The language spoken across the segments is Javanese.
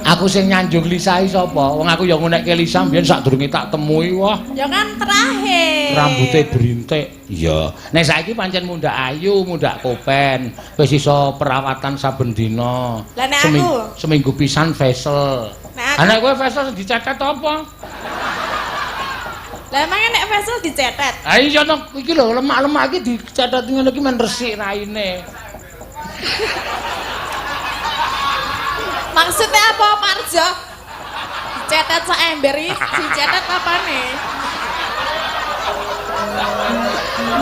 Aku sing nyanjung Lisa iki sapa? Wong aku ya ngunekke Lisa mbiyen sadurunge tak temui, wah. Ya kan terakhir. Rambute brintik. Iya. Nek saiki pancen mundhak ayu, mundhak kopen, wis iso perawatan saben dina. Lah nek aku? Seminggu pisan facial. Nek aku? Lah nek kowe facial dicetet apa? Lah emangnya nek facial dicetet? Ha iya to, iki lho lemak-lemak iki dicetet ngono iki men resik raine. Maksudnya apa, Parjo? Dicetet sak ember iki, dicetet apane?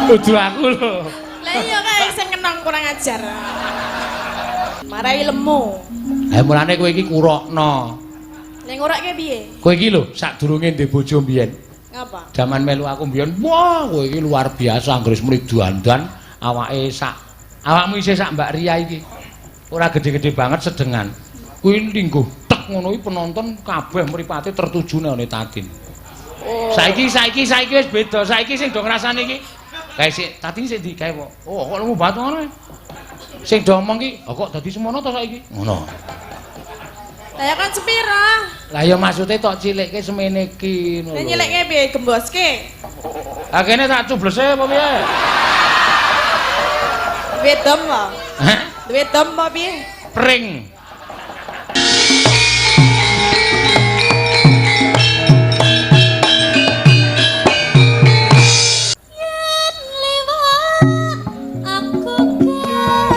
Kudu aku lho. Lah iya kae sing kenong kurang ajar. Marai lemu. Lah mulane kowe iki kurokno. Ning ngurakke piye? Kowe iki lho sadurunge ndek bojo mbiyen. Ngapa? Jaman melu aku mbiyen, wah kowe iki luar biasa anggere muni dandan awake sak awakmu isih sak Mbak Ria iki. Ora gede-gede banget sedengan. Kuwi lingguh tek ngono iki penonton kabeh mripate tertuju nang Tatin. Oh. Saiki wis beda. Saiki sing do ngrasani iki kae sik Tatin sik ndi kae kok. Oh kok lemu banget ngono. Sing do omong ki, oh, kok dadi semono to saiki? Ngono. Lah ya kan sepira? Lah ya maksude tok cilikke semene iki ngono. Lah nyilikke piye gemboske? Lah kene tak cublese apa piye? Duwe dom apa? Hah? Duwe dom apa piye? Pring. Yen liwat aku kelingan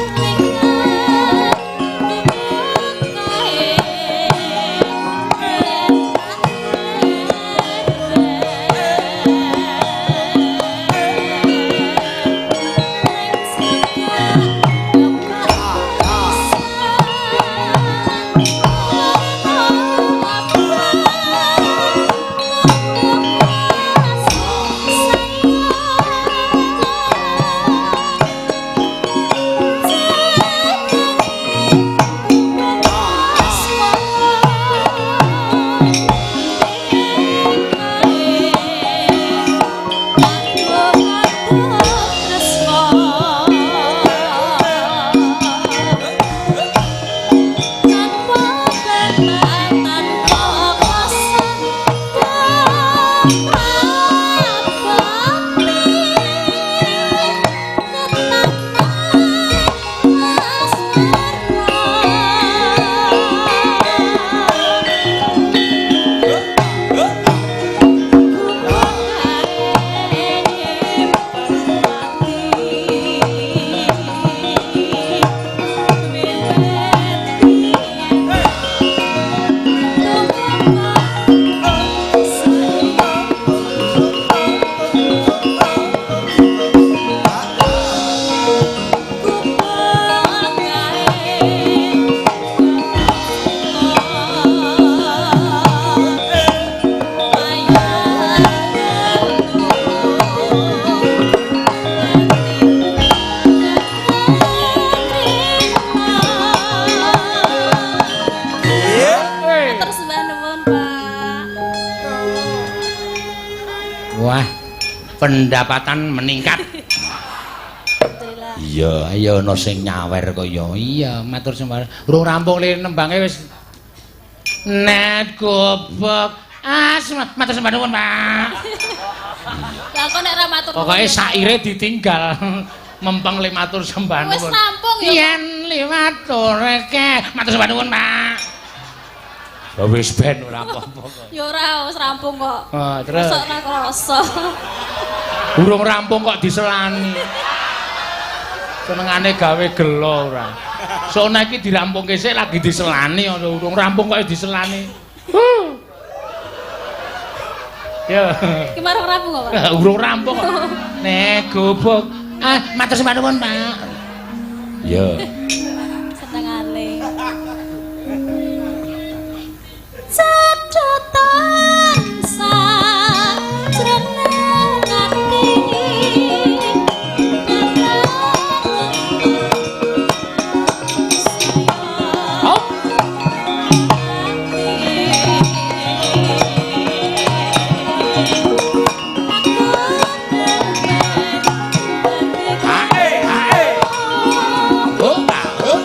kae Terus mbah nuwun, Pak. Wah, pendapatan meningkat. Alhamdulillah. Iya, ayo ana sing nyawer kaya iya, matur sembah. Urung rampung le nembange wis net gobok. Asma, matur sembah nuwun, Pak. Lah kok nek ra matur nuwun. Pokoke saire ditinggal. Mempeng le matur sembah Wis nuwun. rampung ya. Yen liwat toreke, matur sembah nuwun, Pak. Ya wis ben ora apa-apa kok. Ya ora wis rampung kok. Oh, terus Mosok ora krasa. urung rampung kok diselani. Senengane gawe gelo ora. Sona iki dirampungke sik lagi diselani ana urung rampung kok diselani. Huh. Ya. Ki marang rampung kok, Pak. Urung rampung kok. Nek gobok. Ah, matur sembah nuwun, Pak. Ya. Senengane. Catatan sajroning ati. Oh. Hae, hae. Oh, oh.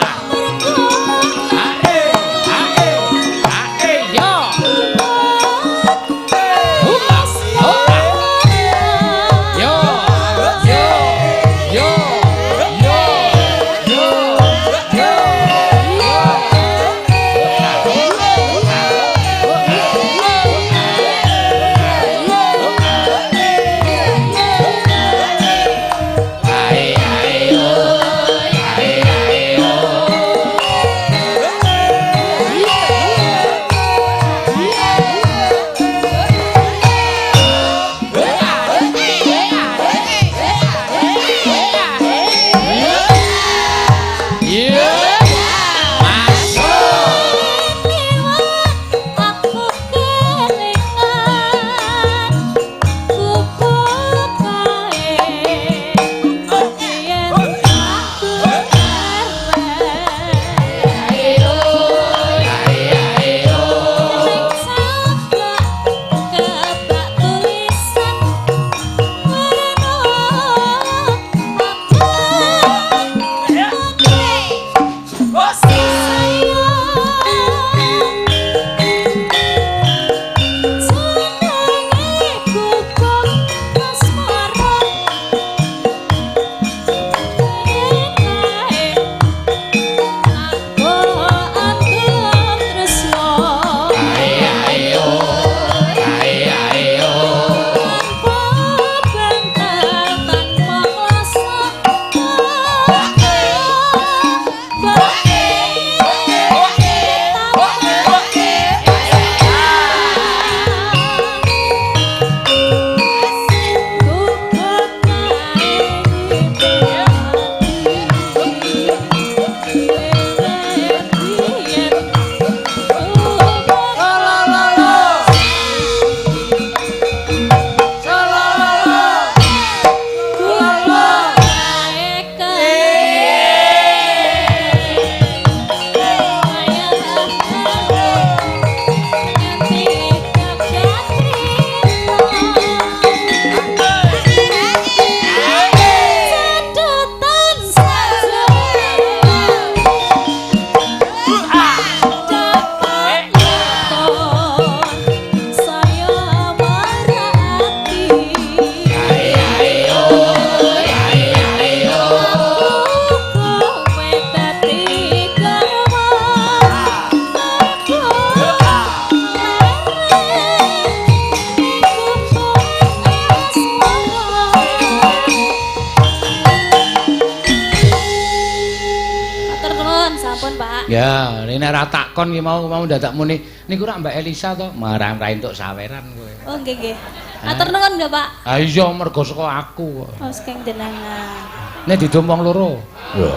ora takon ki mau dadak muni niku rak Mbak Elisa to? Marang ra entuk saweran kowe. Oh nggih nggih. Matur nuwun nggih, Pak. Ha iya mergo saka aku kok. Oh saking jenengan. Nek didum wong loro. Ya.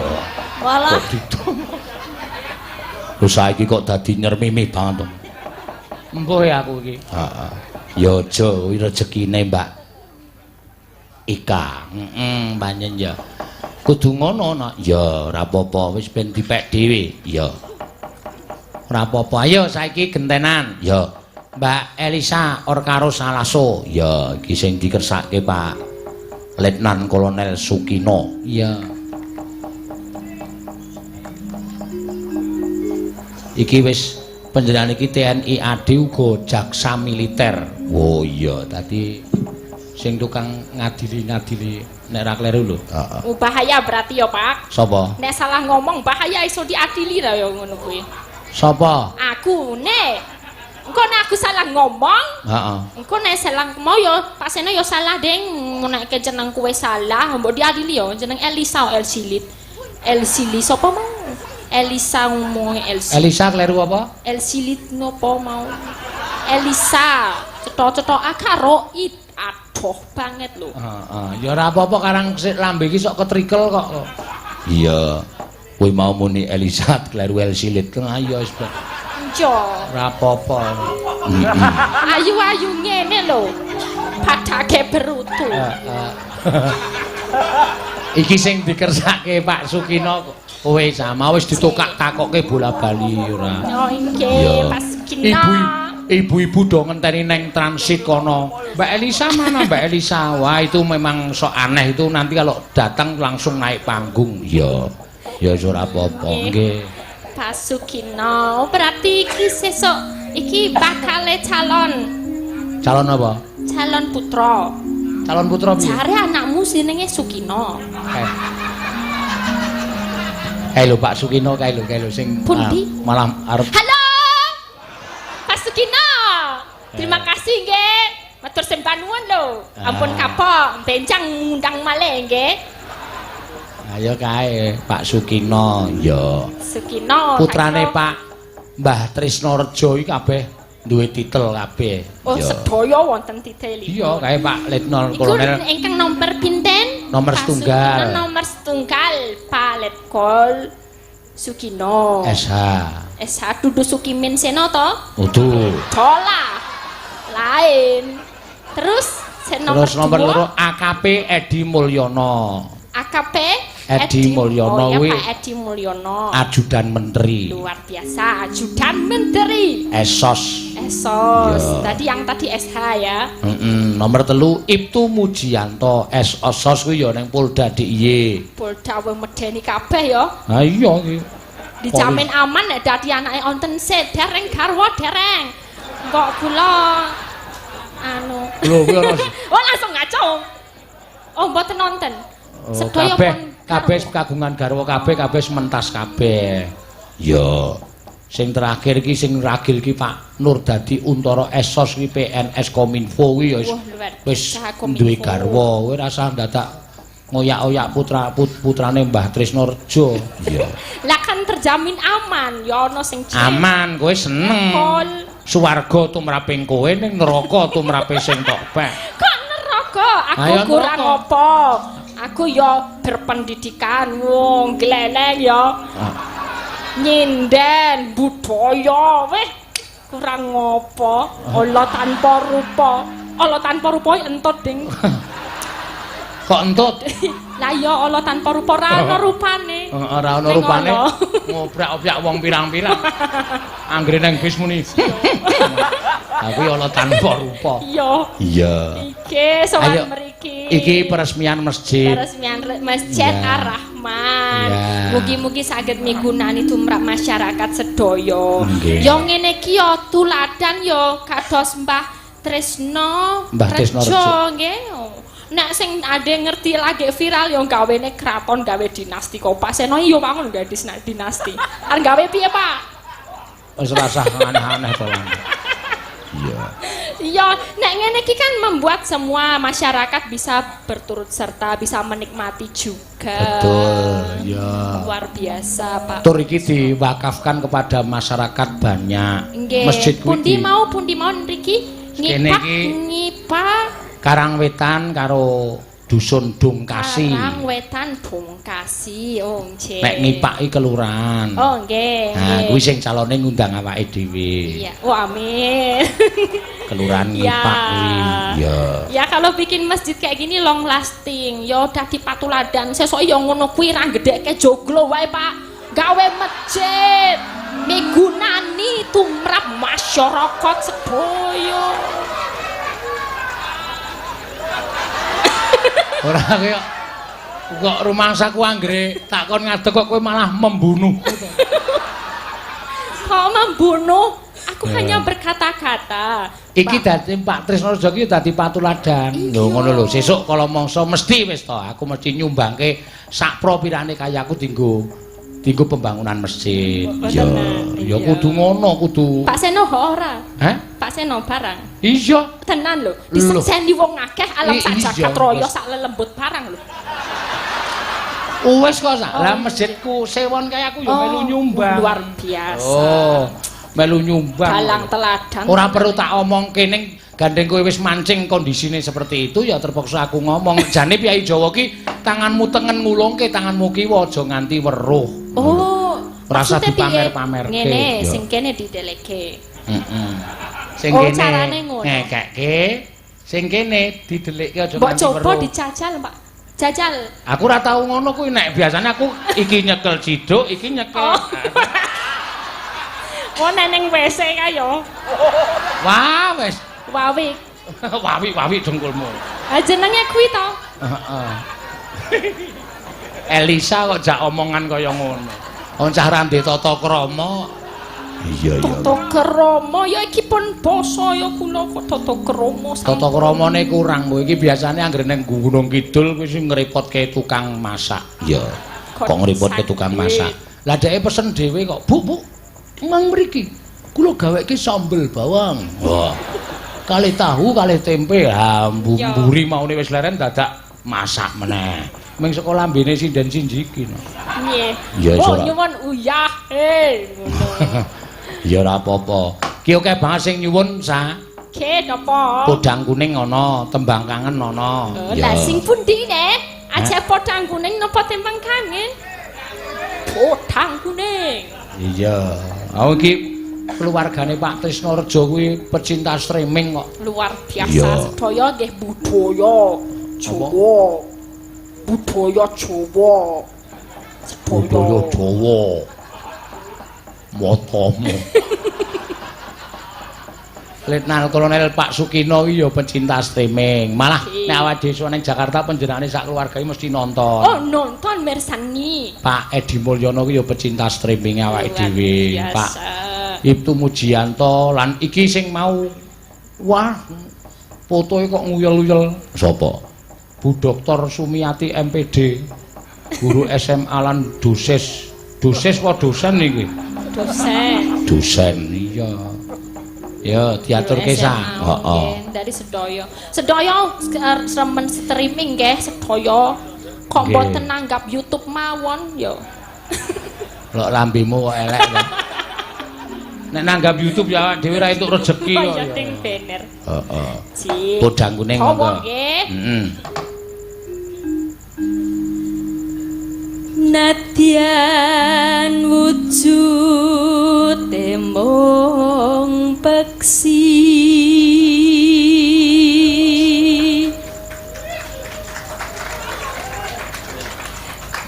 Walah. Kok didum. Lho saiki kok dadi nyermimi banget to. Embuh ya aku iki. Heeh. Ya aja kuwi rezekine Mbak Ika. Heeh, pancen ya. Kudu ngono nak. Ya ora apa-apa wis ben dipek dhewe. Ya. Ora apa-apa. Ayo saiki gentenan. Ya. Mbak Elisa Orkaro Salaso. Ya, iki sing dikersake Pak Letnan Kolonel Sukino. Iya. Iki wis panjenengan iki TNI AD uga jaksa militer. Oh iya, tadi sing tukang ngadili-ngadili nek ra kleru lho. Heeh. Oh, bahaya berarti ya, Pak. Sapa? Nek salah ngomong bahaya iso diadili lah ya ngono kuwi. Sapa? Aku nek engko nek aku salah ngomong, heeh. Engko nek salah mau ya pasene ya salah ding, nek jeneng kowe salah, mbok diadili ya jeneng Elisa Elsilit. Elsili sapa mau? Elisa ngomong Elsi. Elisa kleru apa? Elsilit nopo mau? Elisa, cetha-cetha akaro it. Adoh banget lho. Heeh, ya ora apa-apa karang lambe iki sok ketrikel kok. Iya. Kowe mau muni Elisa kleru Elsilit. Ayo wis. Yo. Ora apa-apa. Ayu-ayu ngene lho. Padake berutu. Iki sing dikersake Pak Sukino kowe sama wis ditokak takoke bola-bali ora. Oh nggih, Pak Sukino. Ibu-ibu do ngenteni neng transit kono. Mbak Elisa mana Mbak Elisa? Wah, itu memang sok aneh itu nanti kalau datang langsung naik panggung. Ya. Ya wis ora apa-apa nggih. Pak Sukino, berarti iki sesuk iki bakale calon. Calon apa? Calon putra. Calon putra piye? Jare anakmu jenenge Sukino. Kae lho Pak Sukino kae lho sing pundi? Malah arep. Halo. Pak Sukino. Terima kasih nggih. Matur sembah nuwun lho. Ampun kapok, benjang ngundang malih nggih. Ayo kae Pak Sukino ya. Sukino. Putrane Pak Mbah Trisno Rejo iki kabeh duwe titel kabeh. Oh, sedaya wonten titelipun. Iya, kae Pak Letnan Kolonel. Iku ingkang nomor pinten? Nomor setunggal. Nomor setunggal Pak Letkol Sukino. SH. SH dudu Sukimin Seno to? Udu. Dola. Lain. Terus nomor terus nomor loro AKP Edi Mulyono. AKP Edi Mulyono kuwi. Oh, ya, Pak Edi Mulyono. Ajudan Menteri. Luar biasa, Ajudan Menteri. Esos. Esos. Tadi yang tadi SH ya. Nomor 3 Ibtu Mujianto Esos kuwi ya ning Polda DIY. Polda wong medeni kabeh ya. Ha iya iki. Dijamin aman nek dadi anake onten dereng garwa dereng. Kok kula anu. Lho kuwi ana. Oh langsung ngaco. Oh mboten nonton. Sedaya kabeh kabeh kagungan garwa kabeh kabeh mentas kabeh. Ya. Sing terakhir iki sing ragil iki Pak Nurdadi Untara Esos iki PNS Kominfo kuwi ya wis duwe garwa. Kowe rasah ndadak ngoyak-oyak putrane Mbah Trisno Rejo. Iya. Lah kan terjamin aman, ya ana sing aman, kowe seneng. Suwarga tumraping kowe ning neraka tumrape sing tok pek. Kok neraka? Aku kurang apa? Aku ya berpendidikan, wong gleleng ya. Nyinden budaya weh kurang ngopo? Ala tanpa rupa. Ala tanpa rupa entut ding. Kok entut? Lah ya ala tanpa rupa ora ana rupane. Ora ana rupane. Ngobrak-obrak wong pirang-pirang. Anggere nang bis muni. Aku ya ala tanpa rupa. Iya. Iya. Iki sowan mriki. Iki peresmian masjid. Peresmian Masjid Ar-Rahman. Mugi-mugi saged migunani tumrap masyarakat sedaya. Ya ngene iki ya tuladan ya kados Mbah Trisno Rejo nggih. Nek sing ade ngerti lagi viral ya gawene kraton gawe dinasti kok Pak Seno iya bangun gawe dinasti. Arep gawe piye, Pak? Wis rasah aneh-aneh to. Iya. Iya, nek ngene iki kan membuat semua masyarakat bisa berturut serta, bisa menikmati juga. Betul, ya. Luar biasa, Pak. Tur iki diwakafkan kepada masyarakat banyak. Nggih. Masjid kuwi Pundi mau, pundi mau nriki? Kene Ngipak, iki ngipak Karangwetan karo Dusun Dungkasi. Karangwetan Dungkasi. Oh, nggih. Nek ngipaki kelurahan. Oh, nggih. Nah, kuwi sing calone ngundang awake dhewe. Iya. Oh, amin. Kelurahan Ngipak kuwi. Ya. Ya kalau bikin masjid kayak gini long lasting, ya dadi patuladan. Sesuk ya ngono kuwi ra gedhekke joglo wae, Pak. Gawe masjid migunani tumrap masyarakat sedaya. Ora kaya kok rumangsaku anggere tak kon ngadeg kok kowe malah membunuh. Kok membunuh? Aku Ya. hanya berkata-kata. Iki dadi Pak Trisno Rejo iki dadi patuladan. Lho ngono lho, sesuk kala mangsa mesti wis to, aku mesti nyumbangke sak propirane kayaku dinggo dinggo pembangunan masjid. Ya, ya kudu ngono, kudu. Pak Seno ora? Hah? Pak Seno barang. Iya. Tenan lho, disekseni wong akeh alam sak jagat raya sak lelembut barang lho. Wis kok sak. Lah masjidku sewon kaya aku ya melu nyumbang. Luar biasa. Oh, melu nyumbang. Dalang teladan. Ora perlu tak omongke ning gandeng kowe wis mancing kondisine seperti itu ya terpaksa aku ngomong. Jane Kyai Jawa ki tanganmu tengen ngulungke, tanganmu kiwa aja nganti weruh. Oh, ora usah dipamer-pamerke. Ngene, sing kene dideleke. Heeh. Sing oh, kene ngekekke, sing kene didelikke aja nganti weruh. Mbok coba dijajal, Pak. Jajal. Aku ora tau ngono kuwi nek biasane aku iki nyekel ciduk, iki nyekel. Oh. Oh, neneng WC kae yo. Wah, wis. Wawi. Wawi-wawi dengkulmu. Ah jenenge kuwi to. Heeh. Elisa kok jak omongan kaya ngono. Wong cah ra ndek tata krama. Iya, iya. Tata krama ya iki pun basa ya kula kok tata krama. Tata kramane kurang kowe iki biasane anggere ning Gunung Kidul kuwi sing ngrepotke tukang masak. Iya. Kok ngrepotke tukang masak. Lah dheke pesen dhewe kok, "Bu, Bu, mang mriki. Kula gaweke sambel bawang." Wah. Kalih tahu, kalih tempe. Ha, mburi maune wis leren dadak masak meneh. Ming saka lambene sinden sinji iki no. Nggih. Oh, nyuwun uyah. Ngono. Ya ora apa-apa. Ki akeh banget sing nyuwun sa. Ki napa? Podang kuning ana, tembang kangen ana. Lah sing pundi ne? Aja podang kuning napa tembang kangen? Podang kuning. Iya. Oh iki keluargane Pak Trisno Rejo kuwi pecinta streaming kok. Luar biasa sedaya nggih budaya Jawa. Budaya Jawa. Budaya Jawa. Motomu. Letnan Kolonel Pak Sukino iki ya pecinta streaming. Malah nek awake dhewe ning Jakarta panjenengane sak keluarga iki mesti nonton. Oh, nonton mirsani. Pak Edi Mulyono iki ya pecinta streaming awake dhewe. Pak Ibtu Mujianto lan iki sing mau wah fotoe kok nguyel-uyel. Sapa? Bu Dr. Sumiati MPD. Guru SMA lan dosis. Dosis apa dosen iki? Dosen. Dosen iya. Ya diaturke sa. Heeh. Dari sedaya. Sedaya remen streaming nggih sedaya. Kok mboten nanggap YouTube mawon ya. Lok lambemu kok elek ta. Nek nanggap YouTube ya awak dhewe ra entuk rejeki kok. Ya ting bener. Heeh. Podang kuning monggo. Nggih. Heeh. Nadyan wujud mung peksi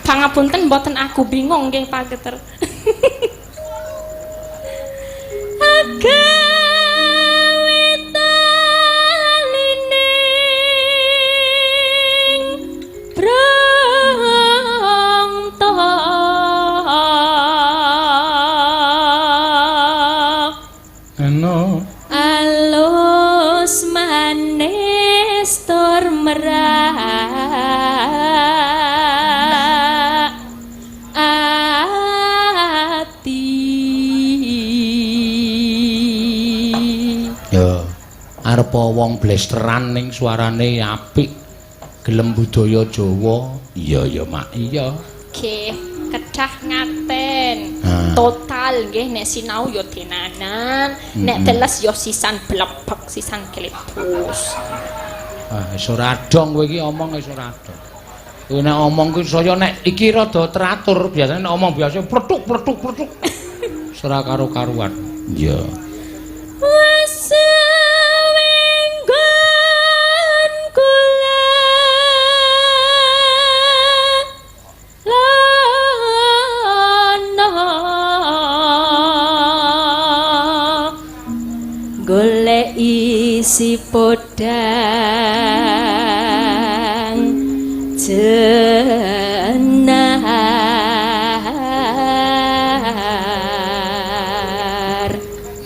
Pangapunten mboten aku bingung nggih Pak Geter. Agawe talining brangta eno alus manis tur merak ati. Ya, Arepa wong blesteran ning suarane apik. Gelem budaya Jawa. Iya ya, Mak. Iya. Nggih, kedah ngaten. Total nggih nek sinau ya tenanan, nek teles ya sisan blebek, sisan klepus. Ah, wis ora dong kowe iki omong wis ora dong. Kowe nek omong kuwi saya nek iki rada teratur, biasane nek omong biasa pletuk pletuk pletuk. Wis ora karo-karuan. Iya. Wesewenggon kula lana golek isi podang jenar.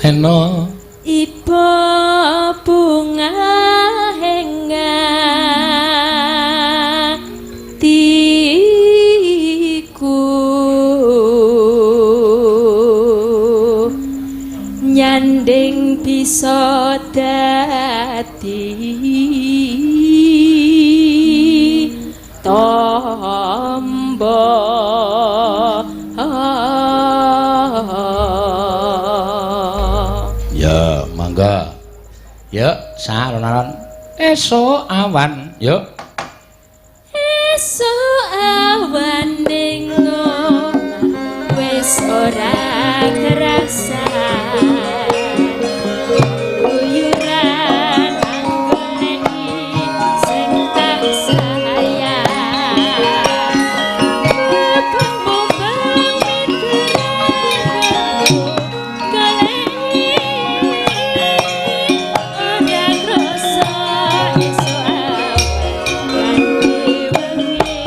Eno Iba bunga atiku nyanding bisa dadi tombo. Ya, mangga. Yuk, salon-alon. Esuk awan, yuk. Esuk awan ning omah wis ora kerasa. Keluyuran anggoleki sing tak sayang. Mubeng-mubeng miturutku goleki ora krasa esuk awan nganti wengi.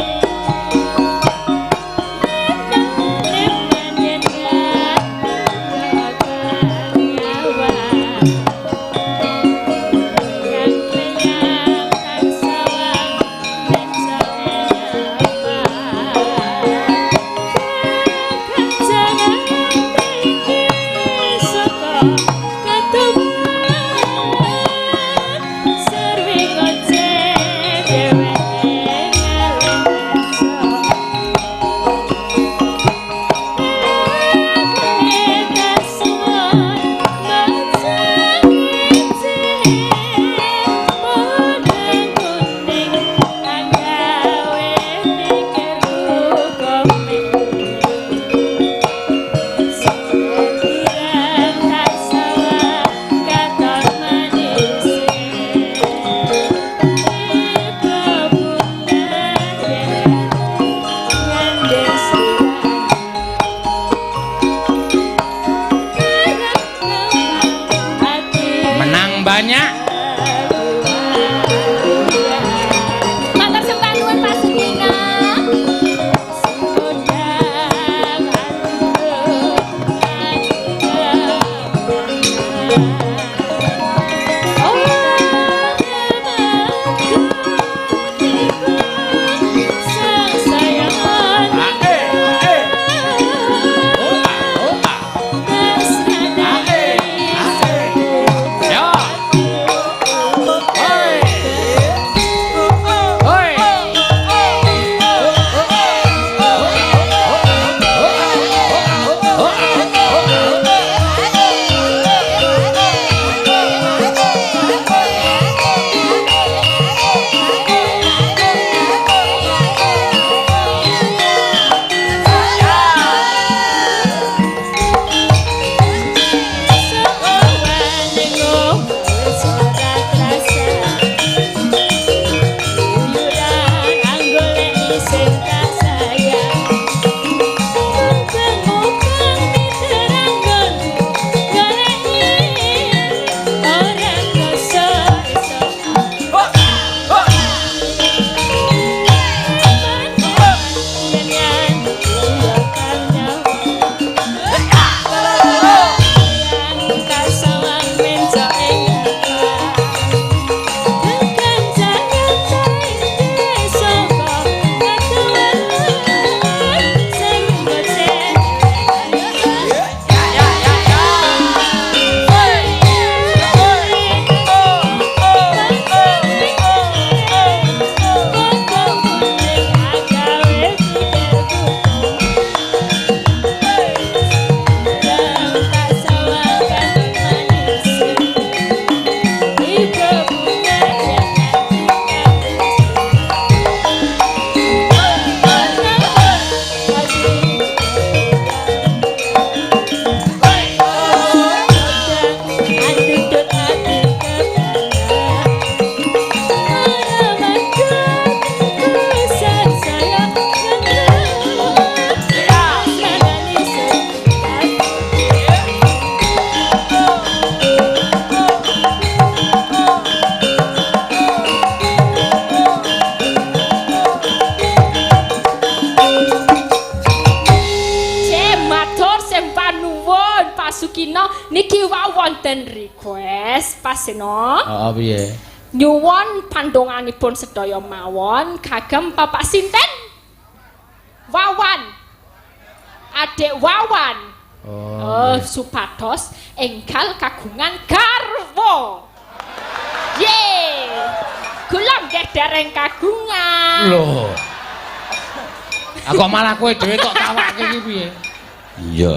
wonten request Pak Seno. Heeh, piye? Nyuwun pandonganipun sedaya mawon kagem Bapak sinten? Wawan. Adik Wawan. Oh. Oh, supados enggal kagungan garwa. Ye. Kula nggih dereng kagungan. Lho. Aku malah kowe dhewe kok tawake iki piye? Iya.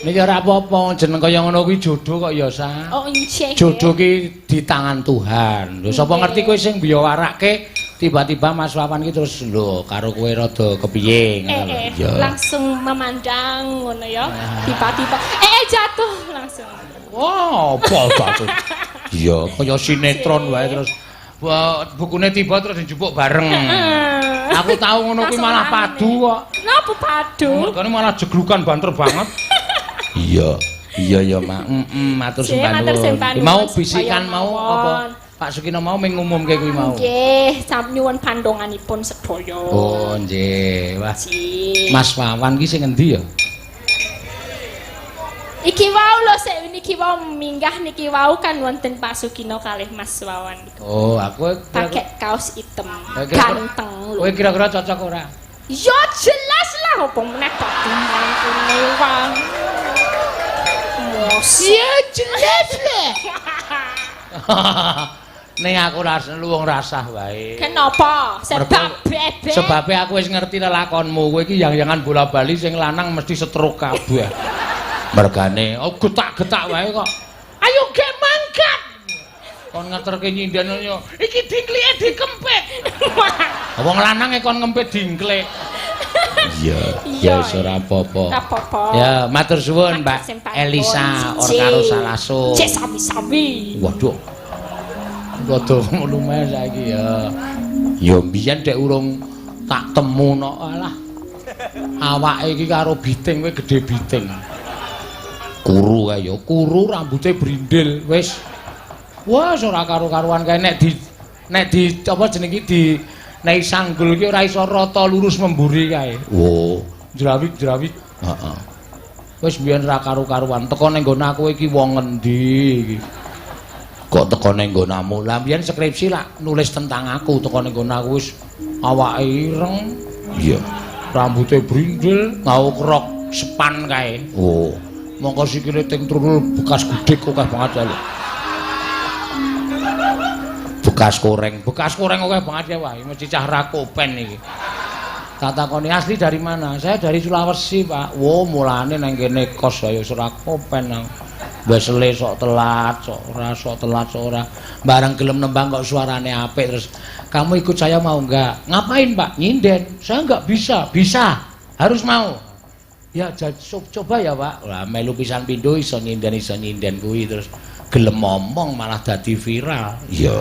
Niki ora apa-apa, jeneng kaya ngono kuwi jodoh kok ya, Sa. Oh, nggih. Jodoh ki di tangan Tuhan. Lho, sapa ngerti kowe sing biyawarake tiba-tiba Mas Wawan ki terus lho karo kowe rada kepiye ngono lho. Iya. Langsung memandang ngono ya. Tiba-tiba jatuh langsung. Wah, apa jatuh? Iya, kaya sinetron wae terus. Wah, bukune tiba terus dijupuk bareng. Aku tau ngono kuwi malah padu kok. Napa padu? Mergane malah jeglukan banter banget. Iya. Iya ya, Mak. Heeh, matur sembah nuwun. Mau bisikan mau apa? Pak Sukino mau mengumumke kuwi mau. Nggih, sam nyuwun pandonganipun sedaya. Oh, nggih. Wah. Mas Wawan ki sing endi ya? Iki wau lho sik niki wau minggah niki wau kan wonten Pak Sukino kalih Mas Wawan niku. Oh, aku pakai kaos hitam. Ganteng lho. Kowe kira-kira cocok ora? Ya jelas lah apa meneh dadi mantune wong. Ya jelas lah. Ning aku luwung rasah wae. Kenapa? Sebab bebek. Sebabe aku wis ngerti lelakonmu. Kowe iki yang-yangan bola-bali sing lanang mesti stroke kabeh. Mergane oh getak-getak wae kok. Ayo gek mangkat. Kon ngeterke nyinden yo. Iki dingklike dikempit. Wong lanang e kon ngempit dingklik. Iya, ya wis ora apa-apa. Ya, matur suwun Mbak Elisa ora karo Salaso. Cek sami-sami. Waduh. Rada ngono meh saiki ya. Ya mbiyen dek urung tak temu nok alah. Awake iki karo biting kowe gedhe biting. Kuru kae ya, kuru rambute brindil wis. Wah, ora karo-karuan kae nek di apa jenenge di nek sanggul iki ora iso rata lurus memburi kae. Oh, jrawik-jrawik. Heeh. Wis mbiyen ora karo-karuan teko ning nggon aku iki wong ngendi iki? Kok teko ning nggonamu? Lah mbiyen skripsi lak nulis tentang aku teko ning nggon aku wis awake ireng. Iya. Rambute brindil, ngau krok sepan kae. Oh. Mongko sikile ting trulul bekas gudhek akeh banget ya lho. Bekas koreng akeh banget ya wah, mesti cah rakopen iki. Tak takoni asli dari mana? Saya dari Sulawesi, Pak. Wo, mulane nang kene kos ayo ora kopen nang. Wesele sok telat, sok ora, sok telat, sok ora. Bareng gelem nembang kok suarane apik terus, "Kamu ikut saya mau enggak?" "Ngapain, Pak?" "Nyinden." "Saya enggak bisa." "Bisa. Harus mau." "Ya, coba ya, Pak." Lah melu pisan pindho iso nyinden kuwi terus gelem ngomong malah dadi viral. Iya.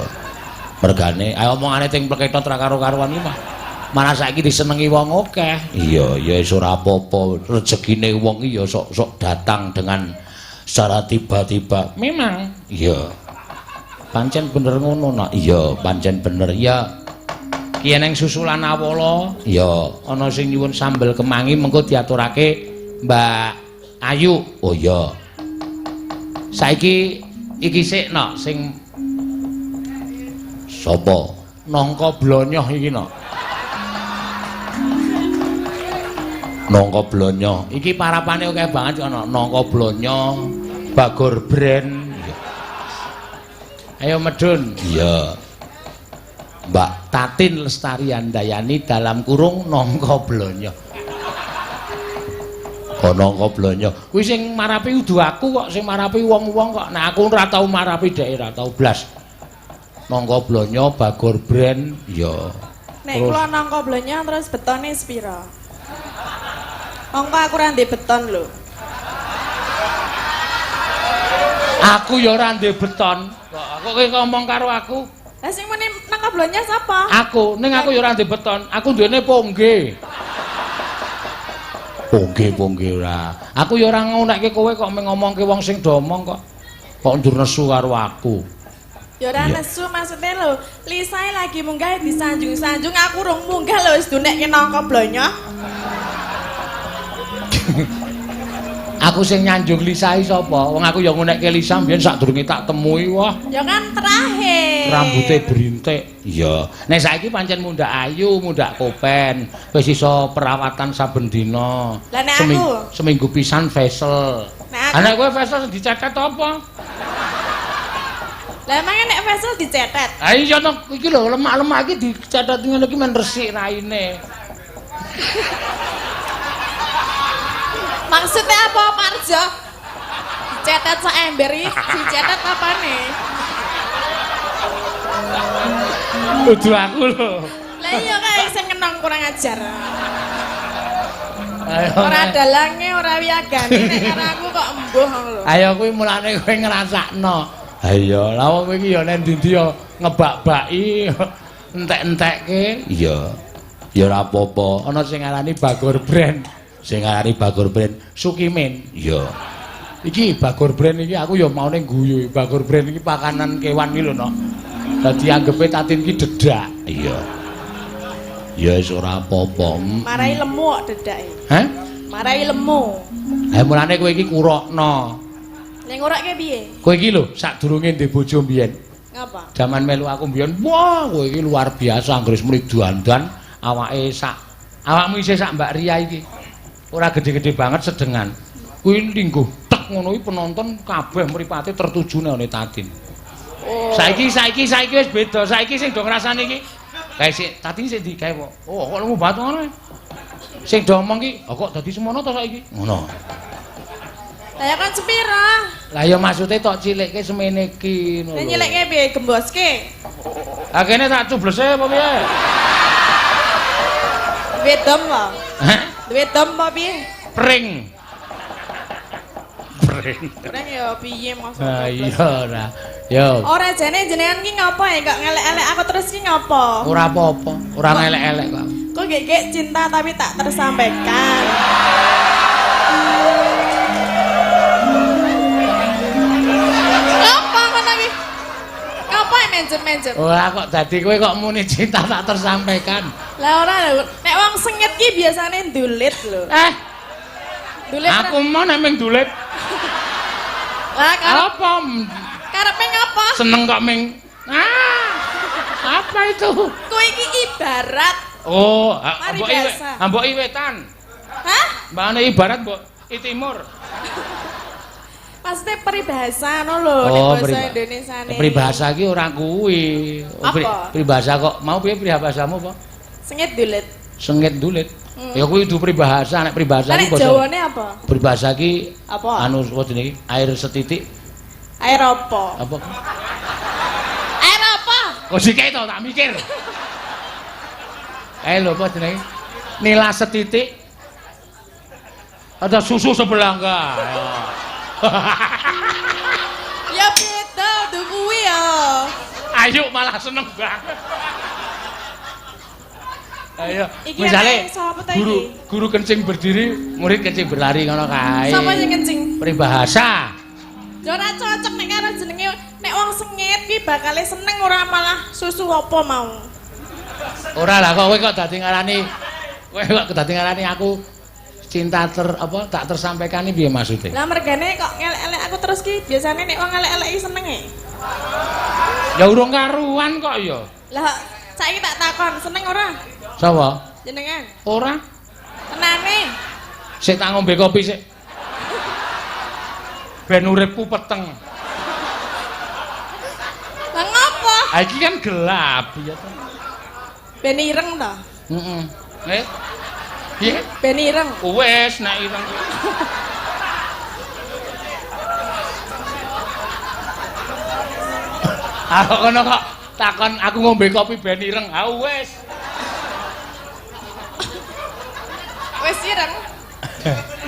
Mergane ayo omongane ting pleketot ra karo-karuan iki mah. Malah saiki disenengi wong akeh. Iya, ya wis ora apa-apa. Rezekine wong iki ya sok-sok datang dengan secara tiba-tiba. Memang. Iya. Pancen bener ngono, nak. Iya, pancen bener. Ya. Ki eneng susulan awala. Iya, ana sing nyuwun sambel kemangi mengko diaturake Mbak Ayu. Oh iya. Saiki iki sik nok sing sapa? Nangka blonyoh iki nok. Nangka blonyoh. Iki parapane akeh banget ana nangka blonyoh, Bagor Brand. Ayo medun. Iya. Mbak Tatin Lestari Handayani dalam kurung nangka blonyoh. Oh nangka blonyoh. Kuwi sing marapi udu aku kok, sing marapi wong-wong kok. Nek aku ora tau marapi dhek ora tau blas. Nangka blonyoh, Bagor Brand. Iya. Nek kula nangka blonyoh terus betone sepira? Mongko aku ora ndek beton lho. Aku ya ora ndek beton. Kok kowe ngomong karo aku? Lah sing muni nangka blonyoh sapa? Aku, ning aku ya ora ndek beton. Aku duwene pongge. Pongge-pongge ora. Aku ya ora ngonekke kowe kok ngomongke wong sing do omong kok. Kok ndur nesu karo aku. Ya ora nesu maksudnya lho, Lisae lagi munggah disanjung-sanjung aku rung munggah lho wis dunekke nangka blonyoh. Aku sing nyanjung Lisa iki sapa? Wong aku ya ngunekke Lisa mbiyen sadurunge tak temui, wah. Ya kan terakhir. Rambute berintik. Iya. Nek saiki pancen mundhak ayu, mundhak kopen, wis iso perawatan saben dina. Lah nek aku? Seminggu pisan facial. Nek aku? Lah nek kowe facial dicetet apa? Lah emangnya nek facial dicetet? Ha iya to, iki lho lemak-lemak iki dicetet ngene iki men resik raine. Maksudnya apa, Parjo? Dicetet sak ember iki dicetet apane? Kudu aku lho. Lah iya kae sing kenong kurang ajar. Ayo. Ora dalange, ora wiyagane nek karo aku kok embuh ngono lho. Ayo kuwi mulane kowe ngrasakno. Ha iya, lah wong kowe iki ya nek ndi-ndi ya ngebak-baki entek-entekke. Iya. Ya ora apa-apa. Ana sing ngarani Bagor Brand. Sing ngarani Bagor Brand Sukimin. Iya. Iki Bagor Brand iki aku ya maune guyu. Bagor Brand iki pakanan kewan iki lho, Nok. Dadi anggepe Tatin iki dedak. Iya. Ya wis ora apa-apa. Marai lemu kok dedake. Hah? Marai lemu. Ha mulane kowe iki kurokno. Nek ngurake piye? Kowe iki lho sadurunge ndek bojo mbiyen. Ngapa? Jaman melu aku mbiyen, wah kowe iki luar biasa anggere muni dandan awake sak awakmu isih sak Mbak Ria iki. Ora gede-gede banget sedengan. Kuwi lingguh tek ngono kuwi penonton kabeh mripate tertuju nang Tatin. Oh. Saiki wis beda. Saiki sing do ngrasani iki kae sik Tatin sik ndi kae kok. Oh kok lemu banget ngono. Sing do omong ki, oh kok dadi semono to saiki? Ngono. Lah ya kan sepira? Lah ya maksude tok cilikke semene iki ngono. Lah nyilikke piye gemboske? Lah kene tak cublese apa piye? Duwe dom apa? Hah? Duwe dom apa piye? Pring. Pring. Pring ya piye maksudnya? Ha iya ora. Yo. Ora jane jenengan ki ngopo ya kok ngelek-elek aku terus ki ngopo? Ora apa-apa, ora ngelek-elek kok. Kok gek-gek cinta tapi tak tersampaikan. Apa ngono ki? Ngapa menjem-menjem? Ora kok dadi kowe kok muni cinta tak tersampaikan. Lah ora lho, nek wong sengit ki biasane ndulit lho. Ndulit. Aku mau nek ming ndulit. Lah karep apa? Karepe ngapa? Seneng kok ming. Ah. Apa itu? Kowe iki ibarat. Oh, mbok iwetan. Hah? Mbane ibarat mbok i timur. Maksudnya peribahasa ngono lho, nek basa Indonesiane. Peribahasa iki ora kuwi. Peribahasa kok mau piye peribahasamu apa? Sengit dulit. Sengit dulit. Ya kuwi kudu peribahasa, nek peribahasa iki basa. Jawane apa? Peribahasa iki apa? Anu apa jenenge? Air setitik. Air apa? Apa? Air apa? Kok sike to tak mikir. Lho apa jenenge? Nila setitik. Ada susu sebelangga. Ya beda du kuwi ya. Ayo malah seneng banget. Ayo, misale guru kencing berdiri, murid kencing berlari ngono kae. Sapa sing kencing? Peribahasa. Ya ora cocok nek karo jenenge nek wong sengit ki bakale seneng ora malah susu apa mau. Ora lah kok kowe kok dadi ngarani kowe kok dadi ngarani aku cinta tak tersampaikan iki piye maksude? Lah mergane kok ngelek-elek aku terus ki biasane nek wong ngelek-elek iki senenge. Ya urung karuan kok ya. Lah saiki tak takon seneng ora? Sapa? Jenengan. Ora. Tenane. Sik tak ngombe kopi sik. Ben uripku peteng. Lah ngopo? Ha iki kan gelap ya to. Ben ireng to? Heeh. Piye? Ben ireng. Wes nek ireng. Aku kono kok takon aku ngombe kopi ben ireng. Ha wes. Wes ireng.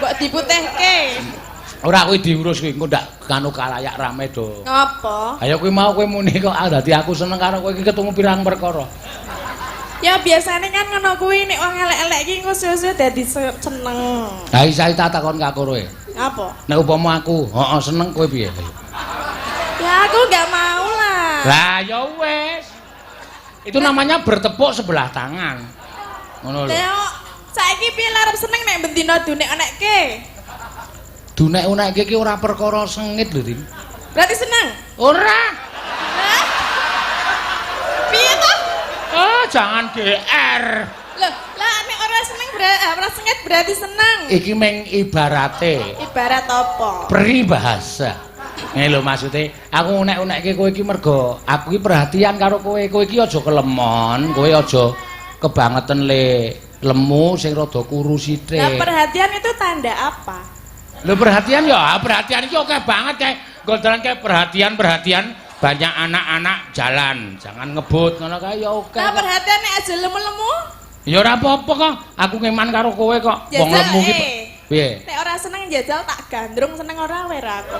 Mbok diputihke. Ora kuwi diurus kuwi engko ndak kanu kalayak rame do. Ngapa? Ayo kuwi mau kowe muni kok dadi aku seneng karo kowe iki ketemu pirang perkara. Ya biasane kan ngono kuwi nek wong elek-elek iki engko suwe-suwe dadi seneng. Ha iki tak takon karo kowe. Ngapa? Nek upama aku, heeh seneng kowe piye? Ya aku gak mau lah. Lah ya wes. Itu namanya bertepuk sebelah tangan. Ngono lho. Lah saiki piye arep seneng nek bendina dunek-nekke? Dunek-unekke iki ora perkara sengit lho, Din. Berarti seneng? Ora. Hah? Piye toh? Oh, jangan GR. Loh, lah nek ora seneng berarti ora sengit berarti seneng. Iki meng ibarate Ibarat apa? peribahasa. Ngene lho maksude, aku unek-unekke kowe iki mergo aku iki perhatian karo kowe. Kowe iki aja kelemon, kowe aja kebangetan le lemu sing rada kuru sithik. Lah perhatian itu tanda apa? Lho perhatian ya, perhatian iki akeh banget kae. Gondolan kae perhatian-perhatian banyak anak-anak jalan, jangan ngebut ngono kae ya oke. Lah perhatian nek aja lemu-lemu, Ya ora apa-apa kok, aku ngeman karo kowe kok. Wong Jajal, lemu ki. eh. Piye? Nek ora seneng jajal tak gandrung seneng ora ora aku.